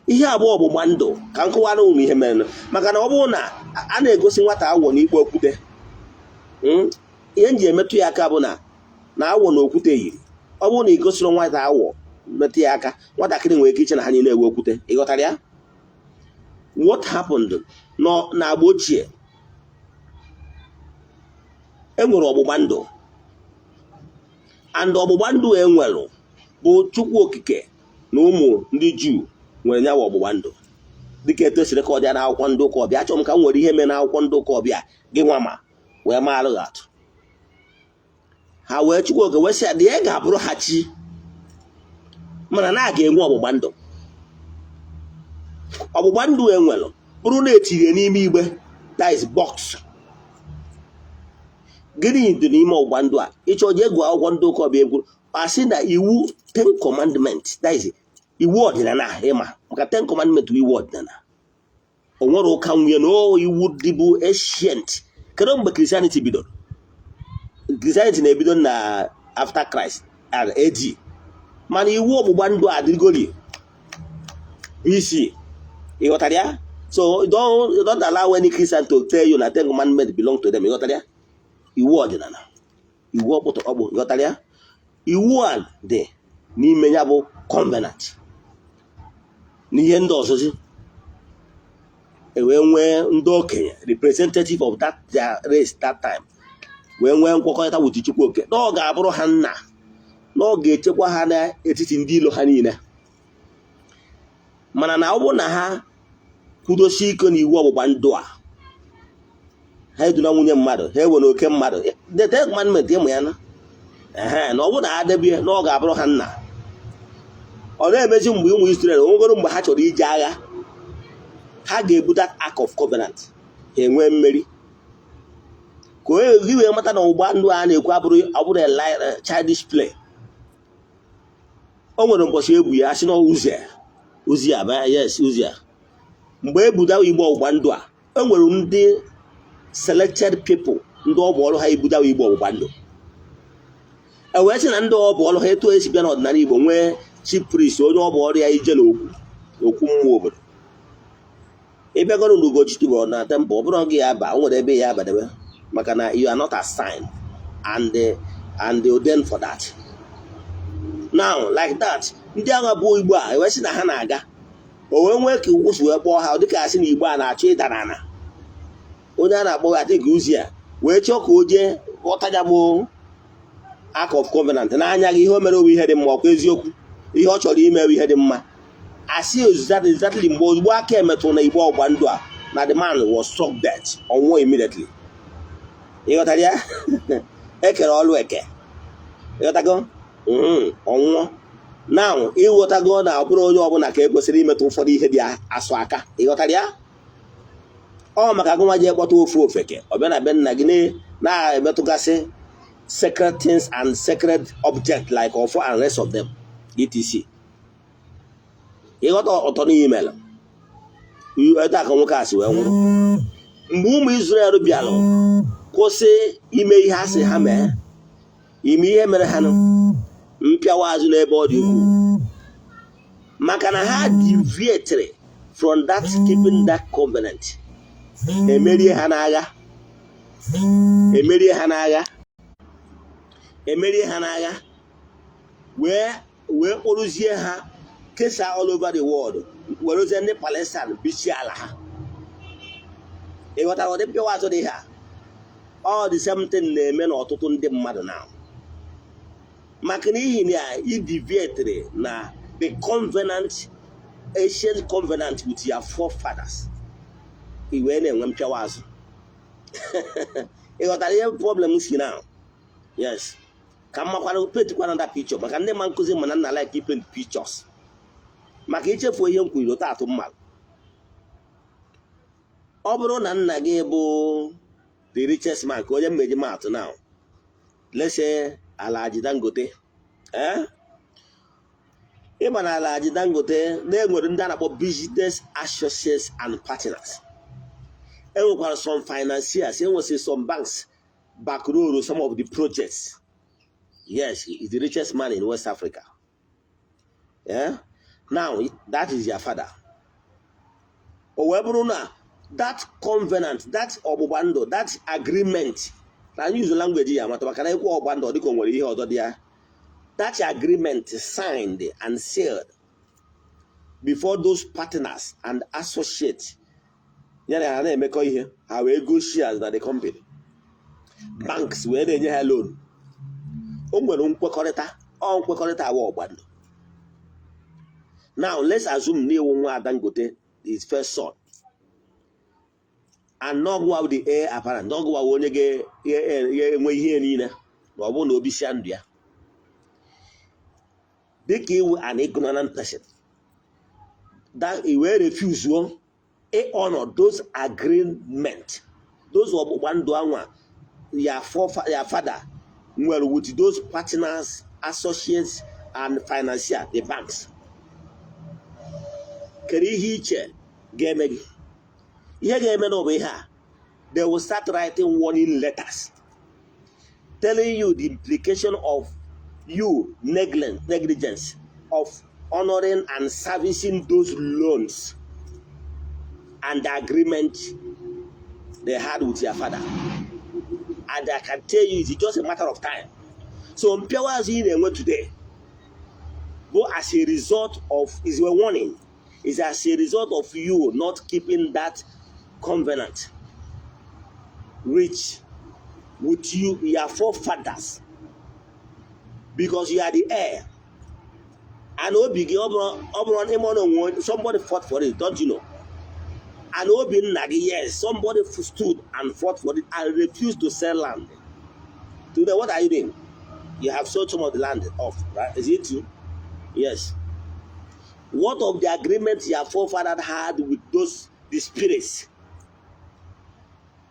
Ihe abụọ ọgbụgba ndụ ka nkọwara ụmụ ihe mere, maka na ọ bụrụ na a na-egosi nwata awọ n'ikpe okwute, ihe m ji emetụ ya aka bụ na awọ na okwute yiri. Ọ bụrụ na ị gosiri nwata awọ, metụ ya aka, nwatakịrị nwere ike iche na ha niile ewe okwute. Ịghọtara ya? What happened nọ n'agba ochie, e nwere ọgbụgba ndụ, and ọgbụgba ndụ e nwere bụ Chukwu Okike na ụmụ ndị Juu nwere nyawa ọgbụgba ndụ, dịka etu esiri ka ọ dị n'akwụkwọ ndị ụka ọbịa. Achọrọ m ka m nwere ihe mee n'akwụkwọ ndị ụka ọbịa gị nwa ma wee maalụ gị atụ. Ha wee, Chukwu Oke wee sị ya na ya ga-abụrụ ha chi, mana na a ga-enwe ọgbụgba ndụ. Ọgbụgba ndụ e nwere bụrụ na etinye n'ime igbe, that is box. Gịnị dị n'ime ọgbụgba ndụ a? Ịchọ je gụọ akwụkwọ ndị ụka ọbịa. Egwu asị na iwu Ten Commandment, that is iwu ọdịnala. Ịma maka Ten Commandment bụ iwu ọdịnala, o nwere ụka nwunye na o iwu dịbụ ancient. Kedu mgbe Christianity bidoro? Christianity na-ebido na after Christ, AD. Mana iwu ọgbụgba ndụ adịgori isi. Ịghọtara ya? So don't allow any Christian to tell you na Ten Commandment belong to them. Ịghọtara ya? Iwu ọdịnala, iwu ọkpụtọkpụ. Ịghọtara ya? Iwu a dị n'ime ya bụ covenant na ihe ndị ọzọzi. E wee nwee ndị okenye, representative of that their race that time, wee nwee nkwekọrịta with Chukwu Oke na ọ ga-abụrụ ha nna, na ọ ga-echekwa ha n'etiti ndị ilo ha niile. Mana na ọ bụrụ na ha Kwudosie ike n'iwu ọgbụgba ndụ a. Ha eduna nwunye mmadụ, ha ewere oke mmadụ, the Ten Commandment, ịmụ ya na ehe na ọ bụrụ na ha debie na ọ ga-abụrụ ha nna. Ọ na-emezi mgbe ụmụ Israel onwegoro mgbe ha chọrọ ije agha, ha ga-ebu that Ark of Covenant, ha enwee mmeri. Ka onye gị wee mata na ọgbụgba ndụ a na-ekwu abụrụ ọ bụrụ a childish play. O nwere mbọchị egwu ya asị na Uzia, Uzia, yes, Uzia, mgbe ebuda igbe ọgbụgba ndụ a, e nwere ndị selected people, ndị ọ bụ ọrụ ha ibuda igbe ọgbụgba ndụ. E wee sị na ndị ọ bụ ọrụ ha, etu esi bịa n'ọdịnala Igbo nwee chief priest, onye ọ bụ ọrụ ya ije n'okwu okwu mmụọ obodo. Ịbịagoro n'Ugochi tubelu na temple, ọ bụrụ gị ya aba, o nwere ebe ya abadebe, maka na you are not assigned and ordained for that. Now, like that, ndị agha bụ igbo a, ewee sị na ha na-aga, o wee nwee ka iwu si wee kpọọ ha, dịka asị na igbo a na-achọ ịda n'ala. Onye a na-akpọ adịghị Uzia wee chọọ ka o jee ghọta ya bụ Ark of Covenant n'anya gị. Ihe o mere bụ ihe dị mma, ọkwa eziokwu? Ihe ọ chọrọ ime bụ ihe dị mma. Asị exactly mgbe ozugbo aka emetụrụ na igbe ọgba ndụ a, na the man was struck dead, ọnwụọ immediately. Ịghọtara ya? Ekere ọlụ eke, ịghọtago? Ọnwụọ. Now, ịghọtago na ọ bụrụ onye ọbụla ka e kwesịrị imetụ ụfọdụ ihe dị asụ aka. Ịghọtara ya? Ọ maka gụnwa ji kpọta ofu ofeke, ọ bịa na be nna gị na-emetụgasị sacred things and sacred objects like ọfọ and rest of them, etc. Ịghọta ọtọ n'ime ebe a ka nwoke a si wee nwụrụ. Mgbe ụmụ Israel bịara kwụsị ime ihe a sị ha mee, ime ihe mere ha nụ mpịawa azụ n'ebe ọ dị ukwuu, maka na ha deviated from that keeping that covenant. Emerie ha n'agha, emerie ha n'agha, emerie ha n'agha, wee kpụrụzie ha kesaa all over the world, werezie ndị Palestine bichie ala ha. Ị ghọtara ụdị mpịawa azụ dị ha? All the same thing na-eme n'ọtụtụ ndị mmadụ now, maka n'ihi na i deviated na the covenant, ancient covenant with your forefathers, i wee na-enwe mpịawa azụ. Ị ghọtara ihe problem si now? Yes, ka m makwara paintkwana that picture maka ndị ma nkụzi, mana nna like paint pictures maka ichefu ihe m kwuru atụ mmadụ. Ọ bụrụ na nna gị bụ the richest man, ka onye mmeji maatụ now, let's say Alhaji Dangote, eh, ịma na Alhaji Dangote na-enwere ndị a na-akpọ business associates and partners, enwekwara some financiers, enwesịrị some banks backroll some of the projects. Yes, he is the richest man in West Africa. Yeah? Now, that is your father. O wee bụrụ na that covenant, that ọgbụgba ndụ, that agreement, na anyị use language ya amata, maka na ekwu ọgbụgba ndụ, ọ dịka o nwere ihe ọzọ dị ya. That agreement signed and sealed before those partners and associates ya na ha na-emekọ ihe, ha wee go shares na the company, banks wee na-enye ha loan. O nwere nkwekọrịta, ọ nkwekọrịta awa ọgba ndụ. Now, let's assume na iwu nwa Dangote, his first son, and n'ọgụwa the heir apparent, n'ọgụwa onye ga-enwe ihe niile ma ọ bụrụ na obi sia ndụ ya, dịka iwu an ignorant person that i wee refuse honor those agreement, those ọgbụgba ndụ anwa your father nwere with those partners, associates and financier, the banks. Kedu ihe iche ga-eme gị? Ihe ga-eme na ọ bụ ihe a: they will start writing warning letters telling you the implication of you negligence of honoring and servicing those loans and the agreement they had with your father. And I can tell you, it's just a matter of time. So mpịawa azụ ị na-enwe today bụ as a result of, is a warning, is as a result of you not keeping that covenant reach with you, your forefathers, because you are the heir. And obi gị, ọ bụrụ ịma na onwe somebody fought for it, don't you know? And obi nna gị, yes, somebody stood and fought for it and refused to sell land. Today, what are you doing? You have sold some of the land off, right? Is it true? Yes. What of the agreement your forefather had with those the spirits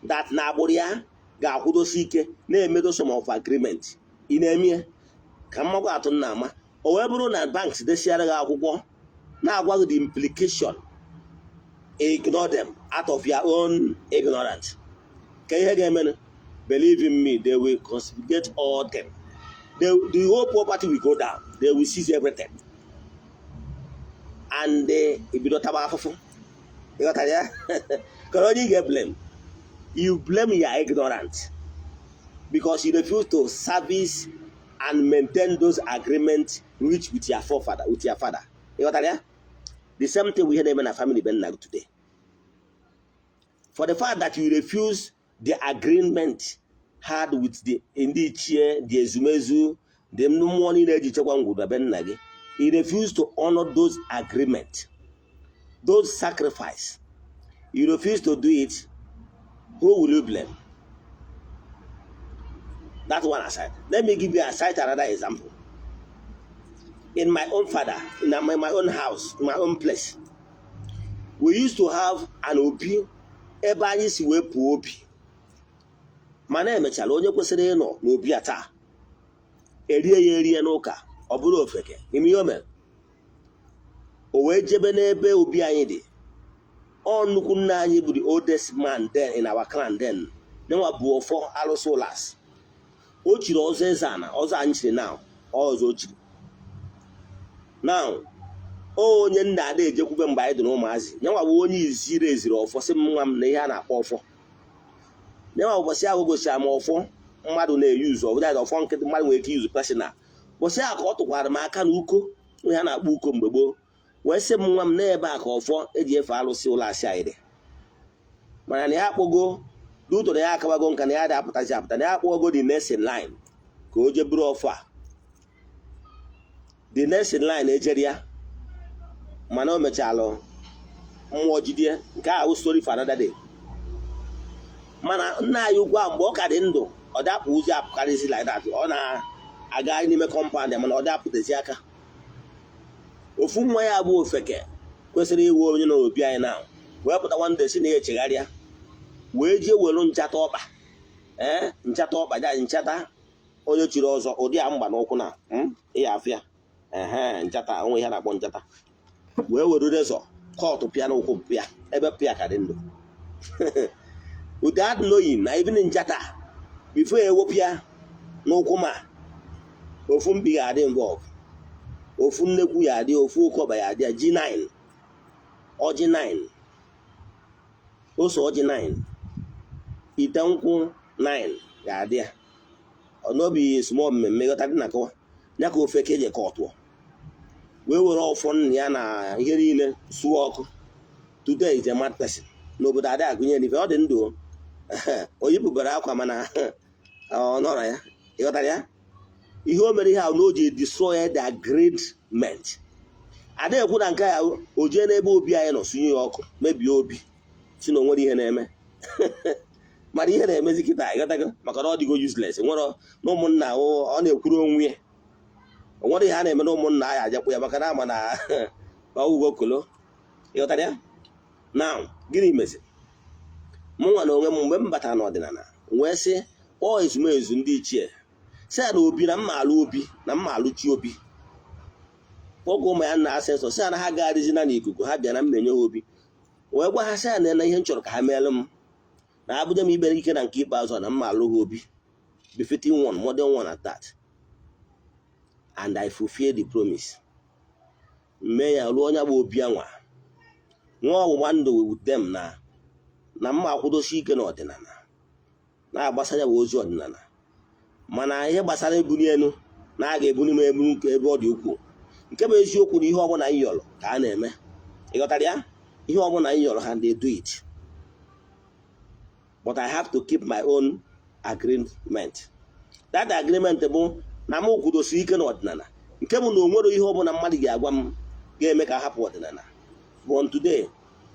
that na agbụrụ ya ga-akwụdosi ike na-emedo some of agreement ị na-eme ka mmakwa atụ nna ama? O wee bụrụ na banks desiara gị akwụkwọ na-agwa gị the implication, ignore them out of your own ignorance, ka ihe ga-emenụ? Believe in me, they will confiscate all them. The whole property will go down. They will seize everything and ebido taba afụfụ. Ịghọtara ya? Ka onye ị ga-blame? You blame your ignorance because you refuse to service and maintain those agreements reached with your forefather, with your father. Ịghọtara ya? The same thing we hear na family be nna gị today. For the fact that you refuse the agreement had with the ndị ichie, the ezumezu, the mmụọ niile eji chekwa ngwuru be nna gị, you refuse to honor those agreement, those sacrifice, you refuse to do it, who will you blame? That one aside, let me give you a cite another example. In my own father, in my own house, in my own place, we used to have an obi ebe anyị si wee pụọ obi, mana emechara onye kwesịrị ịnọ n'obi a taa erie ya erie n'ụka, ọ bụrụ ofeke. Ime ihe o mere, o wee jebe n'ebe obi anyị dị. Ọ nnukwu nna anyị bụ the oldest man then in our clan then, nyenwa bụ ọfọ alụsị ụlas. O chiri ọzọ eze ana ọzọ anyị chiri now, ọzọ o chiri now, onye nna ada ejekwube mgbe anyị dị na ụmụazị. Nyenwa bụ onye iziri eziri ọfọ, sị m, nwa m, na ihe a na-akpọ ọfọ. Nyenwa ụbọchị ahụ gosiri m ọfọ mmadụ na-eyuzu, ọ bụla ọfọ nkịtị mmadụ nwere ike iyuzu personal. Ụbọchị ahụ ka ọ tụkwara m aka na uko, ihe a na-akpọ uko mgbe gboo, wee sị m, nwa m, n'ebe a ka ọfọ eji efe alụsị ụlọ asị anyị dị. Mana na ya akpọgo n'ụtọ na ya akabago nka na ya dị apụtazi apụta, na ya akpọgo the next in line ka o jee buru ọfọ a. The next in line ejere ya, mana o mechalụ mmụọ jidie. Nke a bụ story for another day. Mana nna anyị ukwu ahụ, mgbe ọ ka dị ndụ, ọ dapụ ụzọ apụkarịzi like that. Ọ na-aga n'ime compound ya, mana ọ dapụtazi aka. Ofu nwa ya bụ ofeke kwesịrị iwu onye nọ n'obi anyị na wee pụta nwanne si na ya echegharịa, wee jee welu nchata ọkpa, ee, nchata ọkpa ja nchata onye chiri ọzọ, ụdị a mgba n'ụkwụ na ịya afịa ehe nchata onwe ihe a na-akpọ nchata, wee were razor cut pịa n'ụkwụ pịa ebe pịa ka dị ndụ, without knowing na even nchata, before ewepụ ya n'ụkwụ, ma ofu mkpi ga-adị involve, ofu nnekwu ya adị, ofu oke ya adị, ji 9, ọjị 9, ose ọjị 9, ite nkwụ 9 ga-adị ya. N'obi small mmemme ghọta dị na akọwa ya ka ofe ka eji ka ọ tụọ, wee were ọfọ nna ya na ihe niile sụọ ọkụ. Today is a mad person n'obodo adị agụnye n'ife. Ọ dị ndụ, o yipụbara akwa, mana ọ nọrọ ya. Ịghọtara ya? Ihe o mere ihe ahụ na o ji destroy the agreement. Ada ekwu na nke ya, o jee n'ebe obi anyị nọ sunye ya ọkụ, mebie obi, si na o nwere ihe na-eme. Mana ihe na-emezi kịta, ịghọtago, maka na ọ dịgo useless. Nwere na ụmụnna, ọ na-ekwuru onwe ya, o nwere ihe a na-eme na ụmụnna anyị ajakpụ ya, maka na ama na ọgwụgwọ kolo. Ịghọtara ya? Now, gịnị meziri mụ nwa na onwe m mgbe m batara n'ọdịnala, wee sị kpọọ ezumezu ndị ichie, sị ya na obi na mma alụ obi na mma alụchi obi, kpọgụ ụmụ ya na asị nsọ, sị ya na ha gagharịzina n'ikuku, ha bịa na mmenye ha obi, wee gwa ha sị ya na ihe m chọrọ ka ha meelụ m na abụja m ikpere ike na nke ikpeazụ a na mma alụ ha obi befitting one, modern one at that. And I fulfill the promise, mee ya ruo onye bụ obi anwa nwa ọgbụgba ndụ with them na mma akwụdosi ike n'ọdịnala, na-agbasa ya bụ ozi ọdịnala. Mana ihe gbasara ebuli elu na a ga-ebuli m ebulu nke ebe ọ dị ukwuu, nke bụ eziokwu na ihe ọbụla anyị yọrọ ka a na-eme. Ịghọtara ya? Ihe ọbụla anyị yọrọ ha, they do it. But I have to keep my own agreement. That agreement bụ na m kwudosiri ike n'ọdịnala, nke bụ na o nwere ihe ọbụla mmadụ ga-agwa m ga-eme ka hapụ ọdịnala. But today,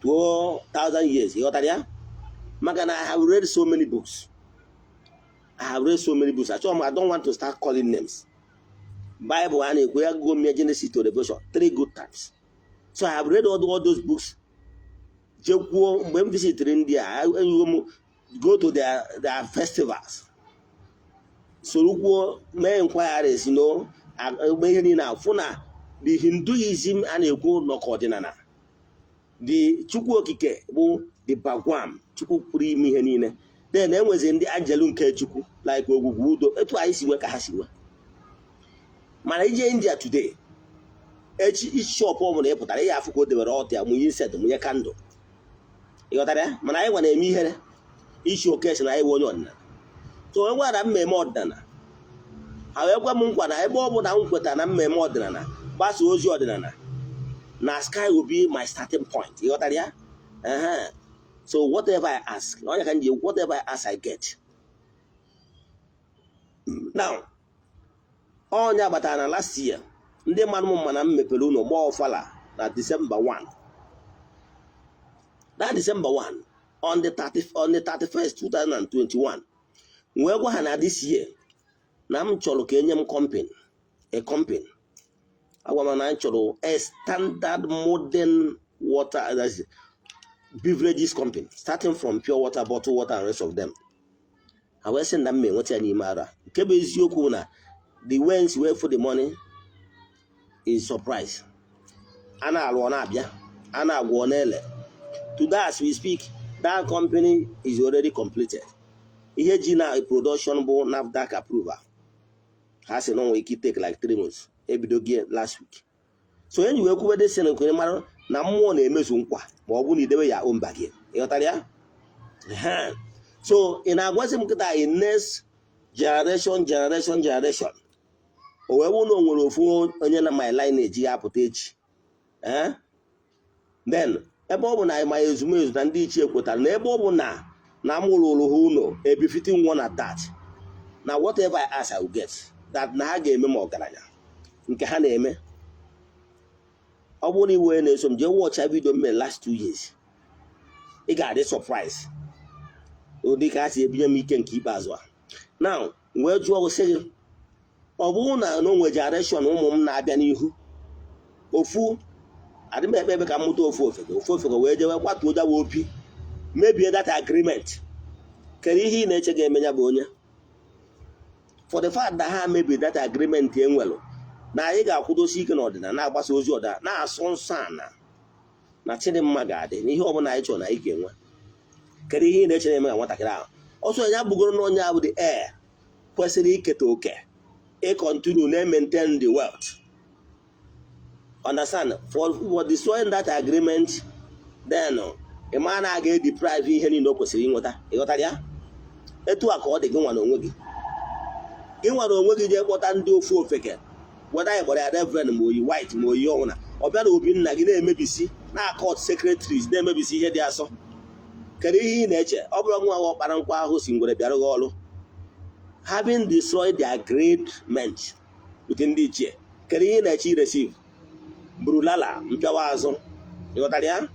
2,000 years. Ịghọtara ya? Maka na I have read so many books, I have read so many books. Achọrọ m, I don't want to start calling names. Bible a na-ekwu ya gụgo m ya Genesis to Revelation three good times. So I have read all those books. Jekwuo mgbe m visitiri ndị a, enyigo m go to their festivals, sorokwuo mee inquiries no mgbe ihe niile afụ na the Hinduism a na-ekwu nọkọ ọdịnala, the Chukwu Okike bụ the Bhagwan, Chukwu pụrụ ime ihe niile. Then enwezi ndị angelu nke Chukwu, like ogwugwu udo, etu anyị si nwe ka ha si nwe. Mana ije India today, echi shop ọbụla ị pụtara, ihe afụ ka o debere ọtụ ya, mụnye incense, mụnye candle. Ịghọtara ya? Mana anyị nwa na-eme ihere isi oke si na anyị bụ onye ọdịnala. So onye gwara mmemme ọdịnala ha wee gwa m nkwa na ebe ọ bụ na m kweta na mmemme ọdịnala, gbasa ozi ọdịnala, na sky will be my starting point. Ịghọtara ya? Ehe. So whatever I ask, onye ka m ji, whatever I ask, I get. Now, onye batara na last year, ndị mmadụ m mana m mepere ụlọ gbaa ọfala na December 1. That December 1, on the 30, on the 31st 2021, wee gwa ha na this year na m chọrọ ka enye m company, a company. Agwa m na m chọrọ a standard modern water, that's beverages company, starting from pure water, bottled water and rest of them. Ha wee sị na m enweta ya n'ime ara. Nke bụ eziokwu na the wens wee for the money is surprise. A na-alụ, ọ na-abịa, a na-agwọ, ọ na-ele. Today as we speak, that company is already completed. Ihe ji na production bụ NAFDAC approval. Ha sị na o nwere ike take like 3 months. Ebido gị last week. So enyi wee kwube sị na nkwenye mara na mmụọ na-emezu nkwa ma ọ bụ na idebe ya mba gị. Ịghọtara ya? Ehe. So ị na-agwazi m kịta, in next generation, generation, generation, o wee bụrụ na o nwere ofu onye na my lineage ya apụta echi, eh? Then ebe ọ bụ na ma ezumezu na ndị ichie kwetara na ebe ọ bụ na m rụrụ ha ụlọ, a befitting one at that, na whatever I ask, I will get that, na ha ga-eme m ọgaranya nke ha na-eme. Ọ bụrụ na iwe na-eso m, jee watch video m mere last 2 years, ị ga-adị surprise ụdị ka ha si ebinye m ike nke ikpeazụ a. Now, wee jụọ sị gị, ọ bụrụ na n'onwe generation ụmụ m na-abịa n'ihu, ofu adị m ekpe ebe ka m mụta ofu ofeke, ofu ofeke wee jewe kwatuo jawa opi, mebie that agreement, kedu ihe ị na-eche ga-eme ya bụ onye? For the fact that ha mebiri that agreement e nwere na anyị ga-akwụdosi ike n'ọdịnala, na-agbasa ozi ọdịnala, na-asụ nsọ ana, na Chidimma ga-adị n'ihe ọbụla anyị chọrọ na anyị ga-enwe, kedu ihe ị na-eche na-eme ka nwatakịrị ahụ ọsọ ya bụgoro na onye ahụ dị heir kwesịrị iketa oke, ị continue na-maintain the wealth? Understand? For destroying that agreement, then ị ma na a ga-deprive ihe niile o kwesịrị ịnweta. Ịghọtara ya? Etu a ka ọ dị gị nwa na onwe gị. Gị nwa na onwe gị jee kpọta ndị ofu ofeke, weda anyị gbara ya reverend, ma oyi white, ma oyi ọnwụna, ọ bịa na obi nna gị na-emebisi, na-acut sacred trees, na-emebisi ihe dị asọ, kedu ihe ị na-eche? Ọ bụrụ nwa gị ọkpara nkwa ahụ si ngwere bịara gị ọrụ, having destroyed the agreement with ndị ichie, kedu ihe ị na-eche ireceive? Burulala mpịawa azụ. Ịghọtara ya?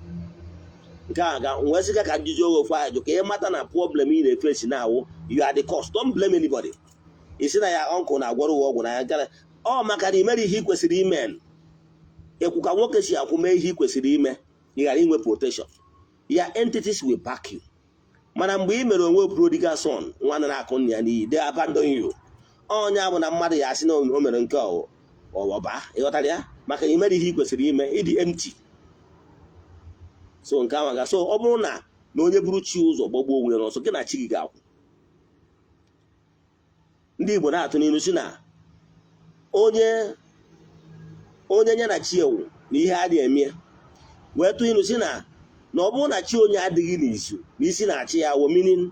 Nke a ga wee sị ka njụjụ oge ofu ajụ ka ị mata na problem ị na-efesi na-awụ, you are the cause. Don't blame anybody. Ị sị na ya uncle na-agwọrọ ụwa ọgwụ na ya gara ọ maka na imere ihe ị kwesịrị ime. Ekwu ka nwoke si akwụ mee ihe ị kwesịrị ime, ị ghara inwe protection ya, entities will back you. Mana mgbe ị mere onwe prodigal son, nwa nara akụ nna ya n'iyi, they abandon you. Onye bụ na mmadụ ya asị na o mere nke ọba. Ịghọtara ya? Maka na imere ihe ị kwesịrị ime, ịdị empty. So nke ahụ ga so ọ bụrụ na onye buru chi ụzọ gbagbuo onwe ya n'ọsọ, gị na chi gị ga-akwụ. Ndị Igbo na-atụ n'ilu si na onye ya na chi ewu na ihe adịghị eme, wee tụ ilu si na ọ bụrụ na chi onye adịghị n'izu na isi na-achị ya wo, meaning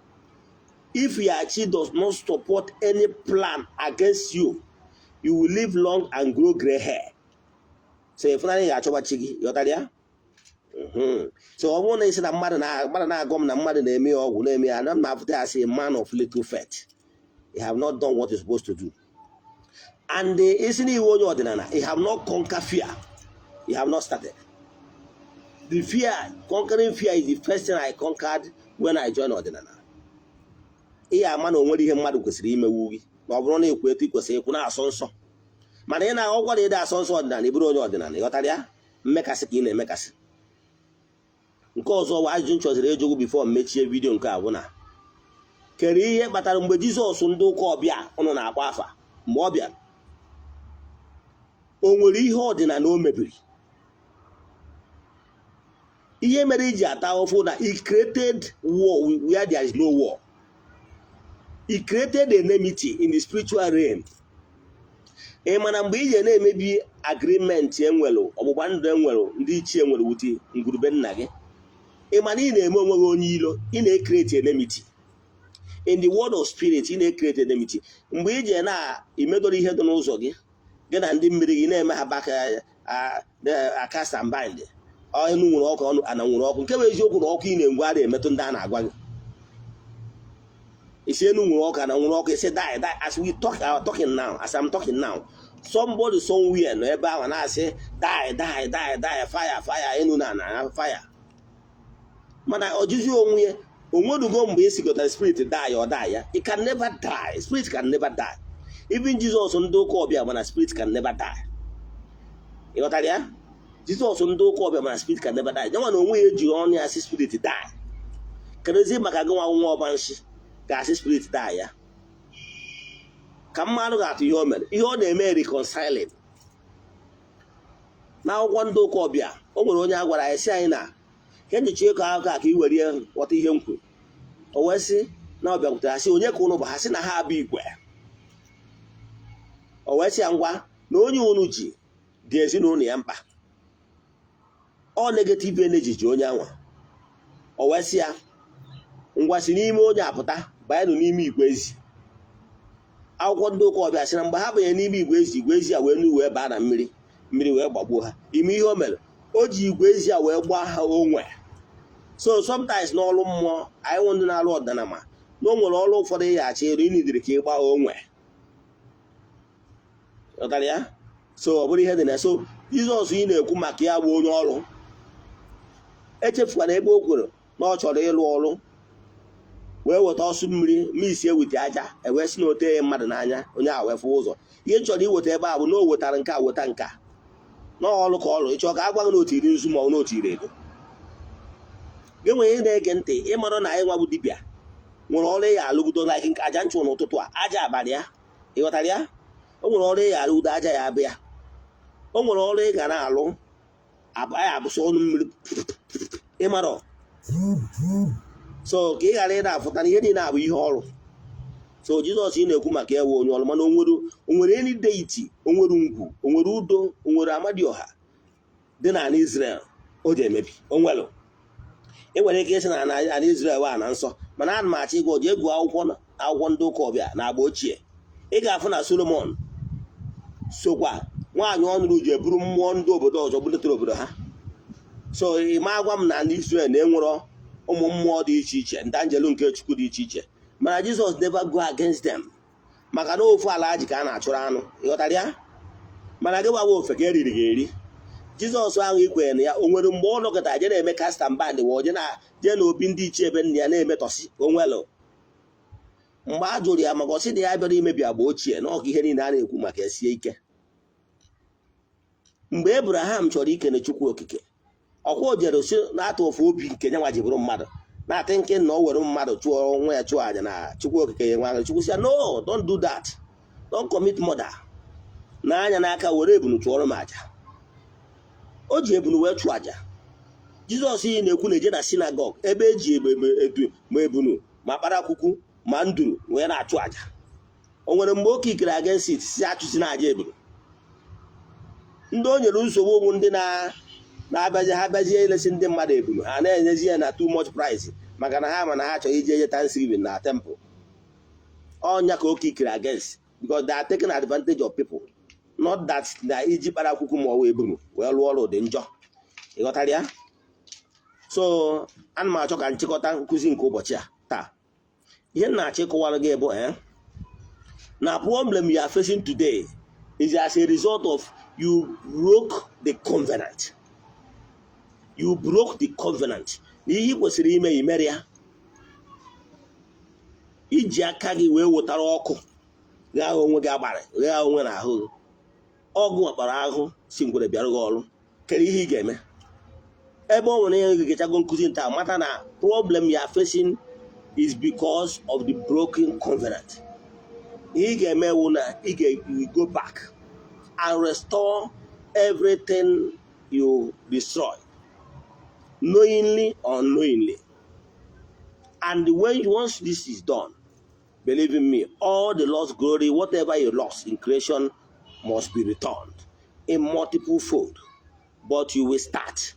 if your chi does not support any plan against you, you will live long and grow gray hair. So ịfụnanya ga-achọba chi gị. Ghọtara ya? So ọ bụrụ na isi na mmadụ na-agọ m na mmadụ na-eme ya ọgwụ, na-eme ya, na m na-afụta ya asị man of little faith, you have not done what you're supposed to do. And isi na iwe onye ọdịnala, you have not conquered fear, you have not started. The fear, conquering fear is the first thing I conquered when I joined ọdịnala. Ị ya ama na o nwere ihe mmadụ kwesịrị imewu gị ma ọ bụrụ na ekwu etu ị kwesịrị ikwu na-asọ nsọ, mana ị na-aghọkwa na ịdị asọ nsọ ọdịnala, ị bụrụ onye ọdịnala, ịghọtara ya? Mmekasị ka ị na-emekasị. Nke ọzọ bụ ajụjụ m chọziri ịjụgụ before m mechie video nke a bụ na kere ihe kpatara mgbe Jizọs ndị ụka ọbịa ụnụ na-akpọ afa, mgbe ọ bịara, o nwere ihe ọdịnala o mebiri? Ihe mere iji ata ahụhụ na he created war where there is no war. He created enmity in the spiritual realm. Ị mana mgbe ije na-emebi agreement enwelu, ọgbụgba ndụ enwelu, ndị ichie nwere wute ngwurube nna gị, ị mana ị na-eme onwe gị onye ilo. Ị na-ecreate enmity in the world of spirit. Ị na-ecreate enmity mgbe ije na-imedoro ihe dị n'ụzọ gị, gị na ndị mmiri gị na-eme ha baka akasa and bind. Ọnụ nwere ọkụ, ọnụ ana nwere ọkụ. Nke bụ eziokwu na ọkụ ị na-engwe ara emetụ ndị a na-agwa gị isi enu nwere ọkụ, ana nwere ọkụ, isi die die. As we talk are talking now, as I'm talking now, somebody somewhere nọ ebe ahụ na-asị, "Die, die, die, die, fire, fire, enu na ana fire." Mana ọjụzi onwe ya onwerugo mgbe e sikọtara spirit die, ọ die ya. It can never die. Spirit can never die. Even Jizọs ndị ụka ọbịa, mana spirit can never die. Ị ghọtara ya? Jizọs ndị ụka ọbịa, mana spirit can never die. Nyanwa na onwe ya ejighị ọnụ ya sị spirit die. Kedụzi maka gị nwa nwa ọba nshi ga-asị spirit die ya? Ka mmadụ ga-atụ ihe o mere, ihe ọ na-eme reconciling. N'akwụkwọ ndị ụka ọbịa, o nwere onye a gwara anyị sị anyị na ka nyocha ịkọ akụkọ a ka ị were ghọta ihe m kwuru. O wee sị na ọ bịakwutere ha, sị, "Onye ka ụnụ bụ?" Ha sị na ha abụ igwe. O wee sị ya, "Ngwa, na onye unu ji dị ezinụlọ ya mkpa, ọ negative energy ji onye anwa." O wee sị ya, "Ngwa, si n'ime onye apụta, banyenụ n'ime igwe ezi." Akwụkwọ ndị ụka ọbịa sị na mgbe ha banyere n'ime igwe ezi, igwe ezi a wee nu wee baa na mmiri, mmiri wee gbagbuo ha. Ime ihe o mere, o ji igwe ezi a wee gbaa ha onwe. So sometimes n'ọrụ mmụọ anyị nwe ndị na-arụ ọdịnala, ma na o nwere ọrụ ụfọdụ ị achọ ịrụ, ịnidiri ka ị gbaa onwe. Ghọtara ya? So ọ bụrụ ihe dị na so Jizọs ị na-ekwu maka ya bụ onye ọrụ, echefukwana ebe o kwuru na ọ chọrọ ịlụ ọrụ, wee weta ọsụ mmiri misie wite aja, ewee sị na ote ya mmadụ n'anya, onye a wee fụ ụzọ. Ihe m chọrọ iweta ebe a bụ na o wetara nke a, weta nke a n'ọlụ ka ọlụ. Ịchọ ka a gwa gị na otu iri nzu ma ọ na otu iri ego gị nwere ihe na-ege ntị, ịmara na anyị nwa bụ dibịa nwere ọrụ ya alụgido, like nke aja nchụ n'ụtụtụ a, aja abalị ya. Ị ghọtara ya? O nwere ọrụ ya alụgido, aja ya abịa. O nwere ọrụ ị ga na-alụ, anyị abụsị ọnụ mmiri ịmara. So ka ị ghara ị na-afụta na ihe niile abụ ihe ọrụ. So Jizọs ị na-ekwu maka ya bụ onye ọrụ, mana o nwere any deity, o nwere ngwu, o nwere udo, o nwere amadioha dị n'ala Israel o ji emebi o nwere. Ị nwere ike ịsị na ala Israel wa na nsọ, mana ana m achọ ịgwa ji egwu akwụkwọ ndị ụka ọbịa na agba ochie, ị ga-afụ na Solomon sokwa nwaanyị ọ nụrụ ji eburu mmụọ ndị obodo ọzọ buletere obodo ha. So ị ma agwa m na ndị Israel na-enwero ụmụ mmụọ dị iche iche, ndị anjelu nke Chukwu dị iche iche, mana Jizọs never go against them, maka na ofu ala ji ka a na-achụrụ anụ. Ịghọtara ya? Mana gị gbawa ofe ka eriri gị eri. Jizọs ahụ i kwenyere na ya, o nwere mgbe ọ nọkọta je na-eme cast and bind, wee je na jee na obi ndị ichie ebe nna ya na-emetọsị onwelụ? Mgbe a jụrụ ya maka ọ sị na ya bịara imebi agba ochie na ọka ihe niile a na-ekwu maka esie ike. Mgbe Abraham chọrọ ikene Chukwu Okike, ọkwa o jere si na-atụ ofu obi nke nyanwa ji bụrụ mmadụ na-atị nke na o were mmadụ chụọ nwa ya, chụọ aja na Chukwu Okike ya nwa. Chukwu sị ya, "No, don't do that. Don't commit murder." N'anya n'aka were ebunu chụọrọ m aja. O ji ebunu wee chụọ aja. Jizọs iyi na-ekwu na-eje na synagogue ebe eji edu ma ebunu ma kparakwukwu ma nduru wee na-achụ aja. O nwere mgbe oke ikere against it si achụsi na aja ebunu? Ndị o nyere nsogbu bụ ndị na-abịazi, ha bịazie ilesi ndị mmadụ ebunu, ha na-enyezi ya na too much price, maka na ha ma na ha chọrọ ije eje thanksgiving na temple. Ọnya ka oke ikere against, because they are taking advantage of people, not that na iji kparakwukwu ma ọ wee ebunu wee lụọ ọrụ dị njọ. Ị ghọtara ya? So ana m achọ ka nchịkọta nkụzi nke ụbọchị a taa. Ihe m na-achọ ịkọwara gị bụ na problem you are facing today is as a result of you broke the covenant. You broke the covenant. Na ihe ị kwesịrị ime, imere ya. Iji aka gị wee wetara ọkụ ghaa onwe gị, agbara ghaa onwe na ahụ gị. Ọgụ kpara ahụ si ngwere bịara gị ọrụ. Kedu ihe ị ga-eme ebe ọ nwere ihe gị gechago nkụzi nta, mata na problem you are facing is because of the broken covenant? Ihe ị ga-eme wụ na ị ga-go back and restore everything you destroy, knowingly or unknowingly. And when once this is done, believe in me, all the lost glory, whatever you lost in creation, must be returned in multiple fold. But you will start.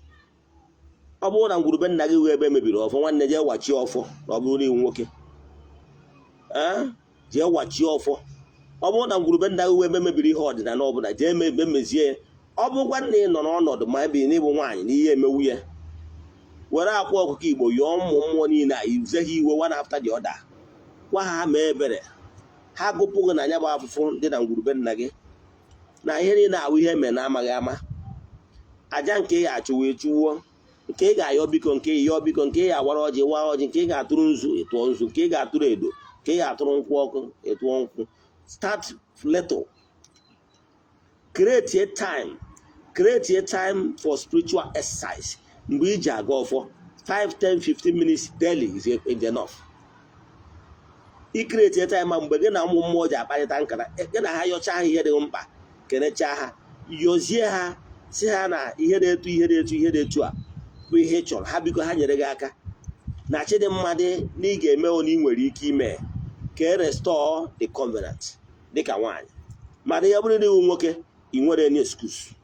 Ọ bụrụ na ngwurube nna gị wee ebe mebiri ọfọ, nwanne, jee wachie ọfọ. Na ọ bụrụ na iwu nwoke, jee wachie ọfọ. Ọ bụrụ na ngwurube nna gị wee ebe mebiri ihe ọdịnala ọbụla, jee mebe, mezie ya. Ọ bụrụkwa na ị nọ n'ọnọdụ ma ebe n'ịbụ nwaanyị na ihe emewu ya, were akwa ọkụkọ Igbo yọọ ụmụ mmụọ niile a ize ha iwe one after the other. Gwa ha mee ebere, ha gụpụ gị na anya bụ afụfụ dị na ngwurube nna gị, na ihe niile ahụ ihe mere na amaghị ama. Aja nke ị ga-achụ wee chụwuo, nke ị ga-ayọ biko, nke ị yọọ biko, nke ị ga-agbara ọjị, waa ọjị, nke ị ga-atụrụ nzu, ịtụọ nzu, nke ị ga-atụrụ edo, nke ị ga-atụrụ nkwụ ọkụ, ịtụọ nkwụ. Start little. Create a time, create a time for spiritual exercise. Mgbe iji aga ọfọ, 5, 10, 15 minutes daily is enough. I create a time ma mgbe gị na ụmụ mmụọ ji akparịta nkata, gị na ha yọchaa ha ihe dị mkpa, kenechaa ha, yọzie ha, si ha na ihe na-etu ihe na-etu ihe na-etu a bụ ihe ị chọrọ ha, biko ha nyere gị aka na chidimma dị na ị ga-eme onye ị nwere ike ime ka e restore the covenant dịka nwaanyị. Mana ya bụrụ na iwu nwoke, ị nwere any excuse.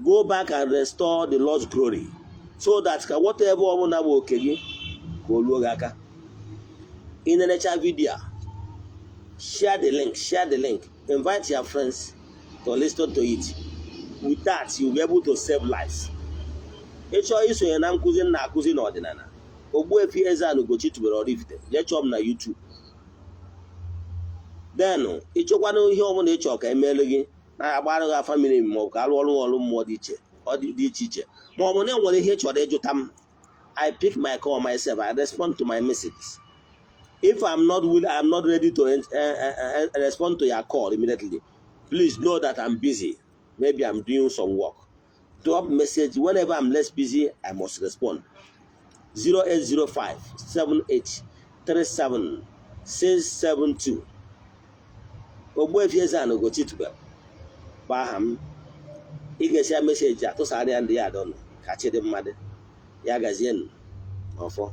Go back and restore the lost glory so that ka whatever ọbụla bụ oke gị ka o luo gị aka. Ị na-enecha video, share the link, share the link, invite your friends to listen to it. With that, you will be able to save lives. Ị chọọ isonye na nkụzi m na-akụzi n'ọdịnala, Ogbuefi Eze-Ana Ugochi tubelu Oraifite, jee chọọ m na YouTube. Then ịchọkwana ihe ọbụla ị chọrọ ka emeelu gị, na-agbara gị afa miri emi, maọbụ ka alụ ọrụ ọrụ mmụọ dị iche ọ dị dị iche iche, maọbụ na enwere ihe ị chọrọ ịjụta m, I pick my call myself. I respond to my messages. If I'm not will I'm not ready to respond to your call immediately, please know that I'm busy. Maybe I'm doing some work. Drop message. Whenever I'm less busy, I must respond. 0805 78 37 672. Ogbuefi Eze-Ana Ugochi tubelu bụ aha m. Ị ga-esi ya message atụsara ya ndị ya adọnụ ka chi dị mmadụ ya gazienụ ọfọ.